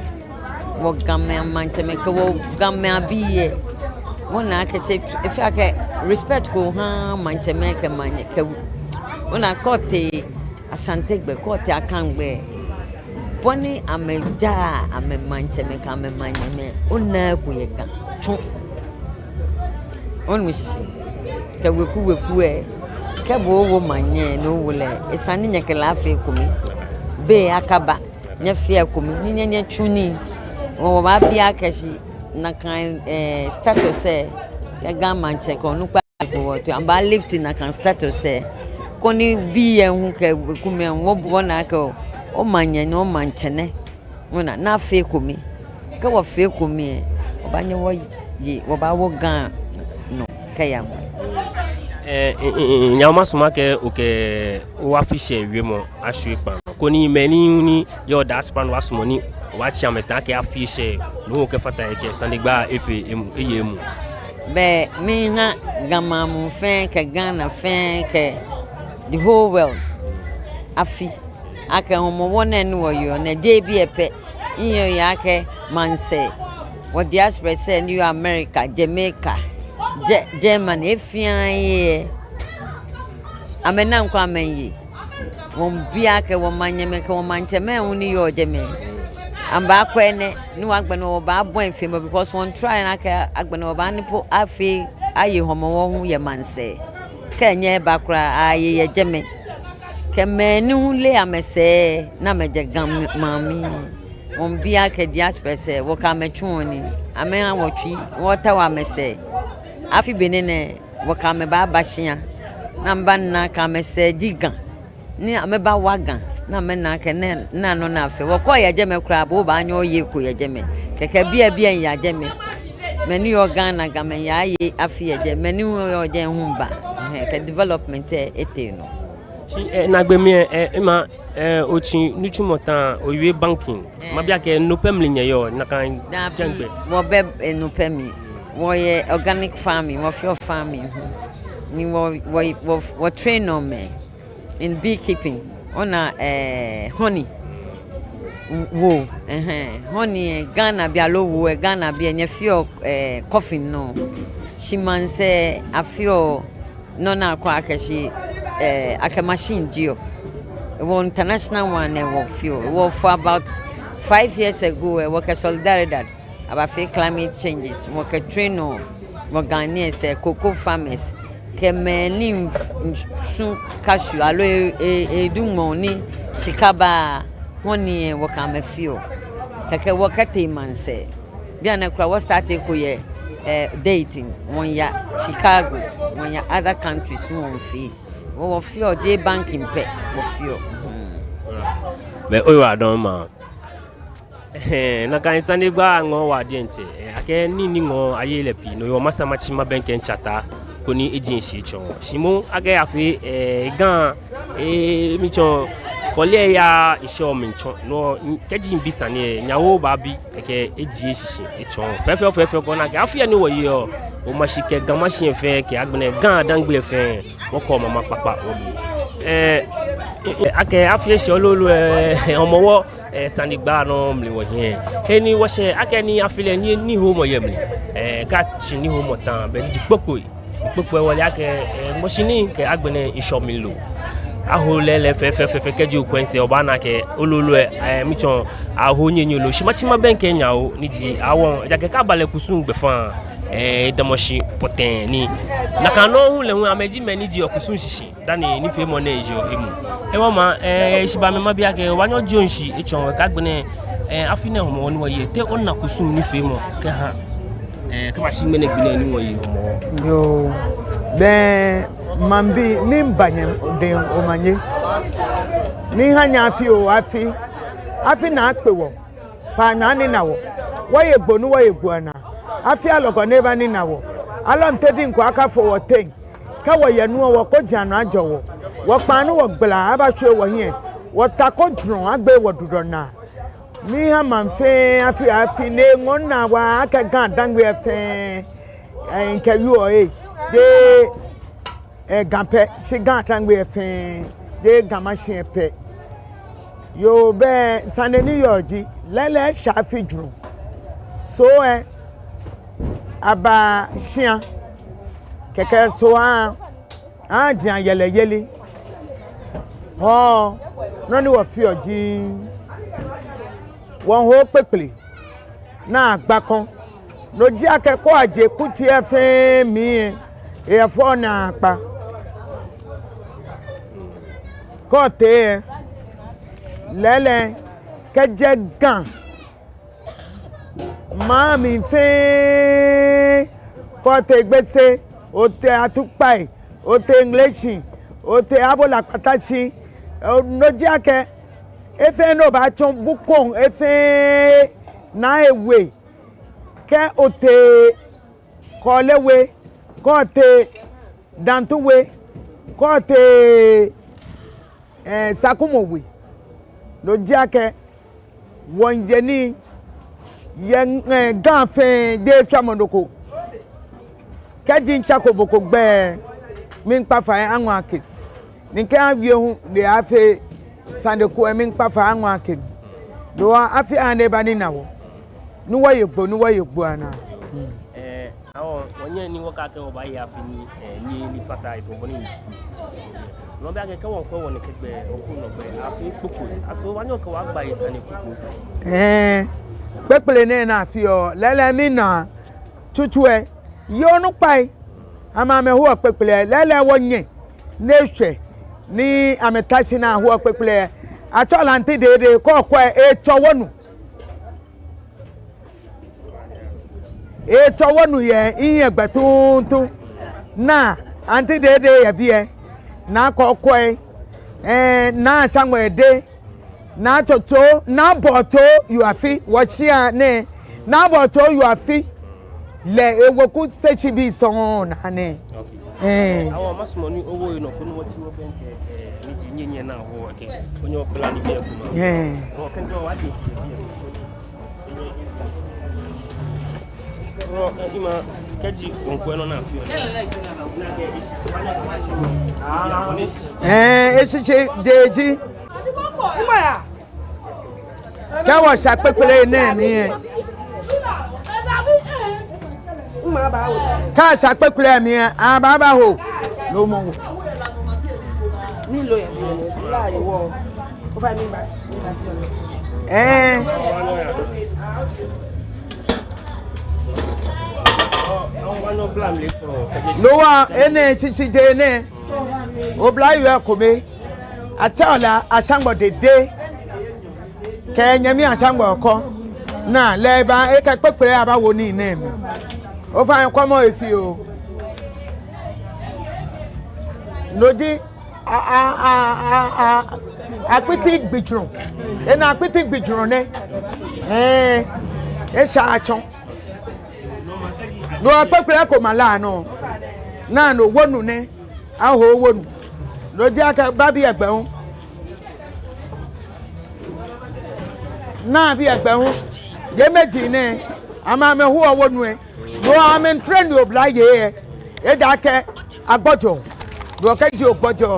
wɔ Gamɛi amaŋtsɛmɛi kɛ wɔ Gamɛi abii lɛ, wɔna akɛ shi efee akɛ respect ko oha maŋtsɛmɛi kɛ manyɛ kɛ, ona, kɛ otee Ashanti gbɛ, kɛ otee Akan gbɛ, bɔ ni amɛjaa amɛmaŋtsɛmɛi kɛ amɛmanyɛmɛi, onaaa eko yɛ Ga tsɔ. Onu mishishi? Kɛ weku weku lɛ, kɛ bo owo omanye ni owo lɛ, esa ni nyɛkɛ lɛ afee ekome. Be akaba, nyɛfea ekome, ni nyɛ nyɛtsu nii. Wɔ wɔbaabi akɛ shi nakai, eh, status lɛ, kɛ Ga Maŋtsɛ kɛ onukpa ko wɔto, amɛbaa lift nakai status lɛ. Koni bii lɛ hu kɛ wekumɛi hu, wɔbu wɔnaa akɛ omanye ni omaŋtsɛ nɛ. Ona, ni afee ekome. Kɛ wɔfee ekome lɛ, wɔbaanyɛ wɔye, wɔbaawo Ga nɔ kɛya ŋwɛi. Eh, eh, eh, eh, nyɛ hu masumɔ akɛ okɛ o afi shɛɛ wiemɔ ashwie kpaa nɔ. Koni mɛi ni, ni yɔɔ diaspora nɔ lɛ asumɔ ni wɔtsi amɛ ta akɛ afi shɛɛ nɔ kɛfata he kɛ sanegbaa efee emuu, eye emuu. Bɛ miiha Ga maŋ muu fɛɛ kɛ Ghana fɛɛ kɛ the whole world afi. Akɛ Hɔmɔwɔ nɛɛ ni wɔyeɔ nɛɛ, jeee biɛ pɛ. Miheɔ miyeɔ akɛ maŋsɛɛ, wɔ diaspora sɛɛ ni yɔɔ America, Jamaica, Ge-, Germany, he fɛɛ he lɛ, amɛnaŋ kulɛ amɛye. Wɔmiibi akɛ wɔmanyɛmɛi kɛ wɔmaŋtsɛmɛi hu ni yɔɔ jɛmɛ, amɛbaakwɛ enɛ, ni agbɛnɛ wɔbaabɔi feemɔ, because wɔmiitry nakai akɛ agbɛnɛ wɔbaanyɛ po afee, aye Hɔmɔwɔ hu yɛ maŋsɛɛ. Kɛ enyɛɛɛ eba kwraa, aye yɛ jɛmɛ. Kɛ mɛi ni hu leee amɛsɛɛ ni amɛjɛ Ga maŋ mli, wɔmiibi akɛ diaspora sɛɛ, wɔkɛ amɛ tsuɔ nii, amɛha wɔ tsui, wɔtao amɛsɛɛ. Afi benɛ nɛɛ, wɔkɛ amɛ baaba shia, ni amɛbana akɛ amɛsɛɛ ji Ga, ni amɛbawa Ga, ni amɛna akɛ nɛɛ, nɛɛ nɔ ni afeɔ. Kɛ oyɛ jɛmɛ kwraa, bo obaanyɛ oye eko yɛ jɛmɛ. Kɛkɛ biɛ biɛ miiya jɛmɛ. Mɛi ni yɔɔ Ghana, Gamɛi yaa ye afi yɛ jɛmɛ. Mɛi ni hu yɔɔ jɛi hu ba. Ɛhɛɛ, kɛ development lɛ etee nɔ. Shi, eh, naagbee mli lɛ, eh, ema, eh, otsi nitsumɔ ta, owie banking. Eh. Mabi akɛ no pɛ mli nyɛyɔɔ, nakai jɛŋgbɛ. Dabi, wɔbɛ, eh, no pɛ mli. Wɔyɛ organic farming, wɔfeɔ farming hu. Ni wɔ, wɔ, wɔ, wɔtrainɔ mɛi in beekeeping. Ona, eh, honey. Woo, ɛhɛɛ. Honey, eh, Ghana bii aloo woo, eh, Ghana bii lɛ, nyɛfeɔ, eh, coffin nɔ. Shi maŋsɛɛ afeɔ nɔ ni akɛɔ akɛ shi, eh, akɛ machine jieɔ. Wɔ international one lɛ wɔfeɔ. Wɔ for about five years ago lɛ, wɔkɛ Solidaridad abafee climate changes. Wɔkɛ trainɔ wɔ Ghanaians lɛ, cocoa farmers, kɛ mɛi ni miisu cashew aloo e, e, edu ŋmɔ ni shika baa, honey lɛ wɔkɛ amɛ feɔ. Kɛkɛ wɔkɛtee maŋsɛɛ. Bianɛ kwraa wɔstart eko yɛ, eh, Dayton, wɔmiiya Chicago, wɔmiiya other countries hu wɔmiifee. Wɔ, wɔfeɔ, jeee banking pɛ wɔfeɔ. Hmm. Bɛ oyiwaladɔŋŋ ma. Ɛhɛɛ, nakai sanegbaa ŋɔɔ waa diɛŋtsɛ. Eh, akɛni nii ni ŋɔɔ ayeee lɛ pii, no hewɔ masa matsi mabɛŋkɛ mitsata koni eji shishi etsɔɔ. Shi moŋ akɛ afee, eh, Ga, eh, mitsɔɔ, kɔle lɛ yaa ŋshɔ mli tsɔ. No, kɛji mibi sane lɛ, nyɛ hu obaabi, kɛkɛ eji shishi etsɔɔ. Fɛfɛo, fɛfɛo, koni akɛ afi lɛ ni wɔyeɔ, Ga Mashi kɛ Ga Mashi lɛ fɛɛ, kɛ agbɛnɛ Ga-Dangme lɛ fɛɛ, wɔkɔ mama kpakpa wɔbu. Eh, eh, akɛ afi lɛ shɛ lolo, eh, Hɔmɔwɔ, eh, sanegbaa nɔ mli wɔhiɛ. He ni wɔshɛ, akɛni afi lɛ ni, niihomɔ yɛ mli. Eh, kɛyashi niihomɔ ta, bɛ ni ji kpokpoi. Kpokpoi wɔle akɛ, eh, ŋmɔshi nii kɛ agbɛnɛ ŋshɔ mli loo. Aho lɛɛlɛŋ fɛfɛo, fɛfɛo, kɛji okwɛ sɛɛ obaana akɛ lolo lɛ, eh, mitsɔɔ aho nyɛnyɛ loo. Shi matsi mabɛŋkɛ nyɛ hu, ni ji awo, ejaakɛ kɛ aba lɛ kusum gbɛfaŋ, eh, edamɔ shi pɔtɛɛ ni. Nakai nɔŋŋ hu lɛ hu amɛji mɛi ni jieɔ kusum shishi dani nifeemɔ nɛɛ yeɔ emuu. Hewɔ ma, eh, shi ba mli mabi akɛ, obaanyɛ ojie shishi etsɔɔ wɔ kɛ agbɛnɛ, eh, afi nɛɛ Hɔmɔwɔ ni wɔyeɔ, te ona kusum nifeemɔ kɛha, eh, kɛbashi ŋmɛnɛ gbi nɛɛ ni wɔye Hɔmɔwɔ? Yoo, bɛ maŋbii ni miiba nyɛdɛŋ omanye. Miiha nyɛ afi oo afi. Afi naa akpe wɔ. Kpaanyɔ anina wɔ. Wɔye Gbo ni wɔye Gbo anaa. Afi alɔgɔ ni eba nina wɔ. Alɔnte diŋ ko akafo wɔteŋ. Kɛ wɔyɛ nu lɛ, wɔkojii anɔ ajɔ wɔ. Wɔkpaa ni wɔgbala abashwie wɔhiɛ. Wɔtako jurɔ agbee wɔdudɔ naa. Miiha maŋ fɛɛ afi afi ni eŋɔɔ minaa waa akɛ Ga-Dangme fɛɛ. Eh, mikɛɛ yoo ee. Jeee eh, Ga pɛ, shi Ga-Dangme fɛɛ, jeee Ga Mashi pɛ. Yoo, bɛ sane ni yɔɔ ji, lɛɛlɛŋ eshɛ afi jurɔ. Soo lɛ, aba shia, kɛkɛ Soo lɛ, ajiea yɛlɛ yeli. Hɔɔ, nɔ ni wɔfeɔ ji, wɔhoo kpekple, ni agba kɔŋ. No ji akɛ kɛ aje kutsei fɛɛ mli lɛ, eyafɔ naakpa. Kɛ otee lɛɛlɛŋ kɛjɛ Ga maŋ mli fɛɛ, kɛ otee Gbese, otee Atukpai, otee Ŋleshi, otee Abola Kpatashi, no ji akɛ efɛɛ nɔ obaatsɔ Bukom efɛɛ Naa We, kɛ otee Korle We, kɛ otee Dantu We, kɛ otee, eh, Sakumo We. No ji akɛ wɔŋye nii yɛ, eh, Ga fɛɛ, jeee shwamɔ nɔ ko. Kɛji mitsako mɔ ko gbɛi, miikpa fai aŋɔ akɛ. Ni kɛ awie hu lɛ afee sane ko lɛ, miikpa fai aŋɔ akɛ. No hewɔ afi aha ni eba nina wɔ. Ni wɔye Gbo, ni wɔye Gbo anaa. Eh, awo, wɔnyɛŋ ni wɔkakɛ wɔbaye afi ni, eh, ni, ni fata eto bɔ ni. No bi akɛ kɛ wɔkwɛ wɔnɛkɛ gbɛi, wɔkwɛ nɔ gbɛi, afee kpokpoi. Aso wɔnyɛŋ kɛ wɔgba he sane kpokpoi. Eh, kpekple nɛɛ ni afeɔ, lɛɛlɛŋ mina tsutsu lɛ, yɛ onukpai. Amɛ amɛhoɔ kpekple lɛ, lɛɛlɛŋ wɔnyɛ ni eshwɛ ni amɛta shi ni ahoɔ kpekple lɛ. Atsɛɔ lɛ Auntie Dede, kɛ okwɛ lɛ, etsɔ wonu. Etsɔ wonu yɛ mihiɛ gbɛ tuuntu. Naa Auntie Dede yɛ biɛ. Naa kɛ okwɛ lɛ, eh, Naa Ashaŋmɔ Ede. Naa Toto, Naa Bɔtɔ Yoo Afi, wɔshia nɛɛ. Naa Bɔtɔ Yoo Afi lɛ eweku Seshibii sɔŋŋ naa nɛɛ. Okay. Eh. Awo, masumɔ ni owo enɔ koni wɔtsi wɔbɛŋkɛ, eh, ni ji nyɛnyɛ naa wɔ kɛ. Onye opla ni biɛ kuma. Eh. Wɔ kɛ ndo wa di. Wɔ, eh, ima, kɛji wɔkwɛ nɔ ni afeɔ. Eh, eshishijee ji. Kɛ wɔsha kpekple nɛɛ mli lɛ. Kɛ asha kpekple mli lɛ, abaaba ho. No mɔ wo. Eh. No hewɔ enɛ shishijee nɛɛ. Oblayoo lɛ ekome. Atsɛɔ lɛ Ashaŋmɔ Dede. Kɛ nyɛmi Ashaŋmɔ Oko. Naa lɛ eba, ekɛ kpekple lɛ abawo nii nɛɛ mli. Ofainɛ, kwɛmɔ he fioo. No ji a, a, Akpiti Gbijurɔ. Enɛ Akpiti Gbijurɔ nɛ. Eh, esha atsɔ. No hewɔ kpekple lɛ ekome lɛ nɔ. Naa no wonu nɛ. Ahoɔ wonu. No ji akɛ ba biɛ gbɛ hu. Naa biɛ gbɛ hu. Yɛ mɛi ji nɛɛ. Amɛ amɛhoɔ wonu lɛ. No hewɔ amɛmiitrain oblayei lɛ. Ejaakɛ agbɔjɔ. No hewɔ kɛji ogbɔjɔ,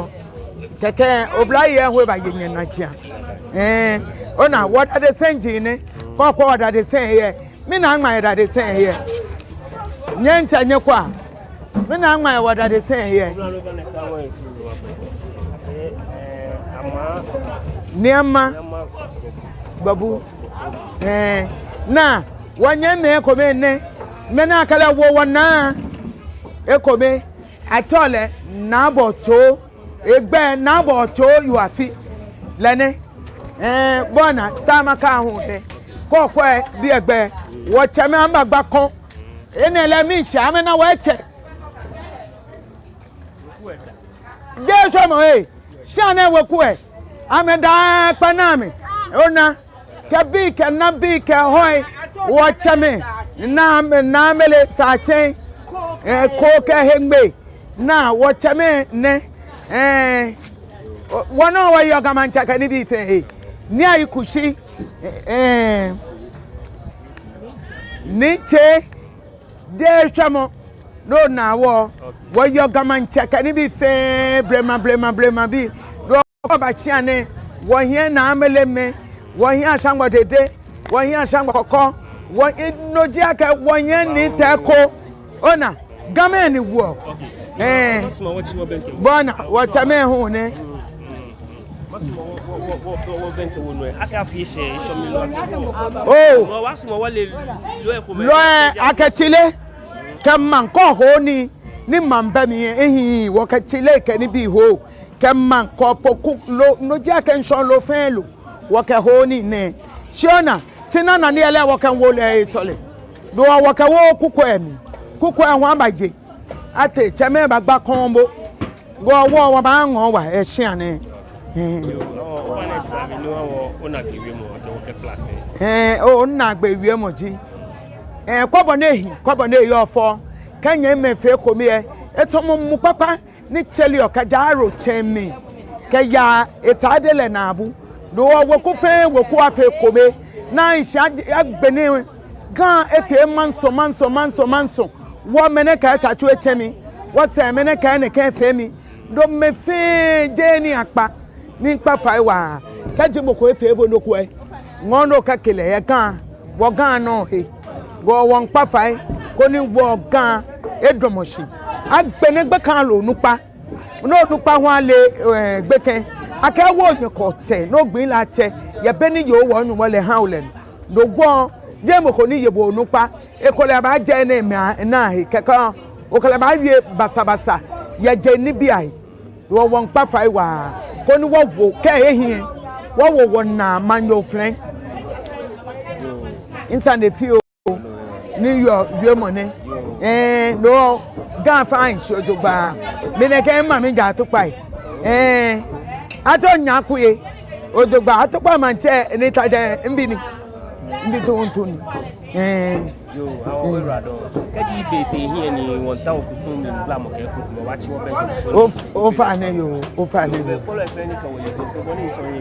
kɛkɛ oblayei lɛ hu ebaye nyɛnajiaŋ. Eh, ona, wɔ dadesɛŋ ji nɛ. Kɛ okwɛ wɔ dadesɛŋ lɛ. Minaaŋma yɛ dadesɛŋ lɛ. Nyɛntsɛ nyɛkwɛa. Minaaŋma yɛ wɔ dadesɛŋ lɛ. Nii Ama Gbabu. Eh, naa wɔnyɛmimɛi ekome nɛ. Mɛi ni akɛ lɛ wo wɔnaa. Ekome. Atsɛɔ lɛ Naa Bɔtɔ. Egbɛi Naa Bɔtɔ Yoo Afi. Lɛ nɛ. Eh, bɔ ni star maka hu nɛ. Kɛ okwɛ biɛ gbɛ. Wɔtsɛmɛi amɛbagba kɔŋ. Enɛ lɛ miishɛ amɛna wɔ etsɛ. Jeee shwamɔ lɛ. Shi anɛ weku lɛ. Amɛda kpɛ naa mli. Ona. Kɛ bii kɛ nabii kɛ hɔi. Wɔtsɛmɛi. Naa, Naa Mele Satsɛn. Eh, Koo kɛ Hengbe. Naa wɔtsɛmɛi nɛ. Eh, wɔnɔ wɔyɔɔ Ga Maŋtsɛ kɛ nibii fɛɛ. Nii Ayi Kushi. Eh, Nii Tsɛ. Jeee shwamɔ. No naa wɔ. Wɔyɔɔ Ga Maŋtsɛ kɛ nibii fɛɛ. Blema, blema, blema bii. No wɔbashia nɛ. Wɔhiɛ Naa Mele mɛi. Wɔhiɛ Ashaŋmɔ Dede. Wɔhiɛ Ashaŋmɔ Kɔkɔ. Wɔ, no ji akɛ wɔhiɛ Nii Tɛko. Ona, Gamɛi ni woɔ. Eh. Bɔ ni wɔtsɛmɛi hu nɛ. Oh. Lɔi akɛ tsile kɛ maŋ kɔhɔɔ nii. ni maŋ bɛ mli lɛ, ehiii, wɔkɛ tsile kɛ nibii hoo, kɛ maŋ kɔɔpɔ ko loo, no ji akɛ ŋshɔŋ loo fɛɛ loo, wɔkɛhoo nii nɛɛ. Shi ona, tsinana ni yɔɔ lɛ wɔkɛwo lɛ esɔle. No hewɔ wɔkɛwo kukwɛi mli. Kukwɛi hu abaje. Ate, tsɛmɛi bagba kɔŋ bo. Gɔɔ wɔ, wɔbaaŋɔ wa, eshia nɛɛ. Ɛɛ. Yoo, ɔ, ofainɛ shi ba mi ni wa wɔ, onaagbee wiemɔ, ɔjɛ wɔ kɛ plus, ɛɛ. Ɛɛ, o, onaagbee wiemɔ ji. Ɛɛ, kwɛ bɔ ni ehi, kwɛ bɔ ni eyɔɔ fɛo. Kɛ nyɛmimɛi fee ekome lɛ, etsɔmɔ mu kpakpa, ni tsɛliɔ kɛjɛ Aro tsɛŋ mli, kɛyaa etade lɛ naabu. No hewɔ weku fɛɛ weku afee ekome. Naa nshi agbe ni Ga efee mansɔ, mansɔ, mansɔ, mansɔ. Wɔ mɛnɛ kɛ etsatsu etsɛ mli. Wɔsɛɛ mɛnɛ kɛ nɛkɛ efee mli. No mɛi fɛɛ jeee nii akpa. Miikpa fai waa. Kɛji mɔ ko efee bo nɔ ko lɛ, ŋɔɔ ni okɛke lɛ yɛ Ga. Wɔ Ga nɔ he. Wɔ, wɔmiikpa fai koni wɔ Ga edamɔ shi. Agbɛnɛ gbekɛ lɛ onukpa. Ni onukpa hu ale, ɛɛ, gbekɛ. Akɛ wɔ onyɛ ko tsɛ, ni ogbi lɛ atsɛ. Yɛ be ni yoo wɔ Nyɔŋmɔ lɛ ha o lɛ nɔ. No hewɔ, jeee mɔ ko ni ye bo onukpa. Ekolɛ abaajɛ enɛɛmɛi anaa he kɛkɛ. Okɛ lɛ baawie basabasa. Yɛ je nibii ahe. Wɔ, wɔmiikpa fai waa. Koni wɔwo kɛ ehiɛ. Wɔwo wɔnaa maŋ yoo flɛŋ. Nsane fioo. Ni yɔɔ, yɔɔ mɔ nɛ. Ɛɛ, no, Ga fine shi ojogbaŋŋ. Mi nɛkɛ mami ja atukpai. Ɛɛ, ato nyakuye. Ojogbaŋŋ atukpai maŋtsɛ ni ta jɛ mbi ni. Mbi tuuntu ni. Ɛɛ. Yoo, awɔ wɛ ra dɔ. Kɛji be tee hiɛ ni wɔmiitao kusum mli gblamɔ kɛ kukumɔ, wɔtsi wɔbɛŋkɛ. Of, ofainɛ yoo, ofainɛ yoo. Kpɔlɔ fɛɛ ni kɛ wɔye ko, ko ni tsɔ ye.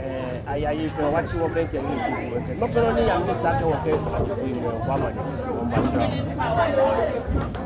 Ɛɛ, ayayi fɛɛ wɔtsi wɔbɛŋkɛ ni kukumɔ. Nɔ fɛɛ nɔ ni yaa ni sa kɛ wɔkɛ, wɔkɛ, wɔkɛ, wɔkɛ, wɔkɛ.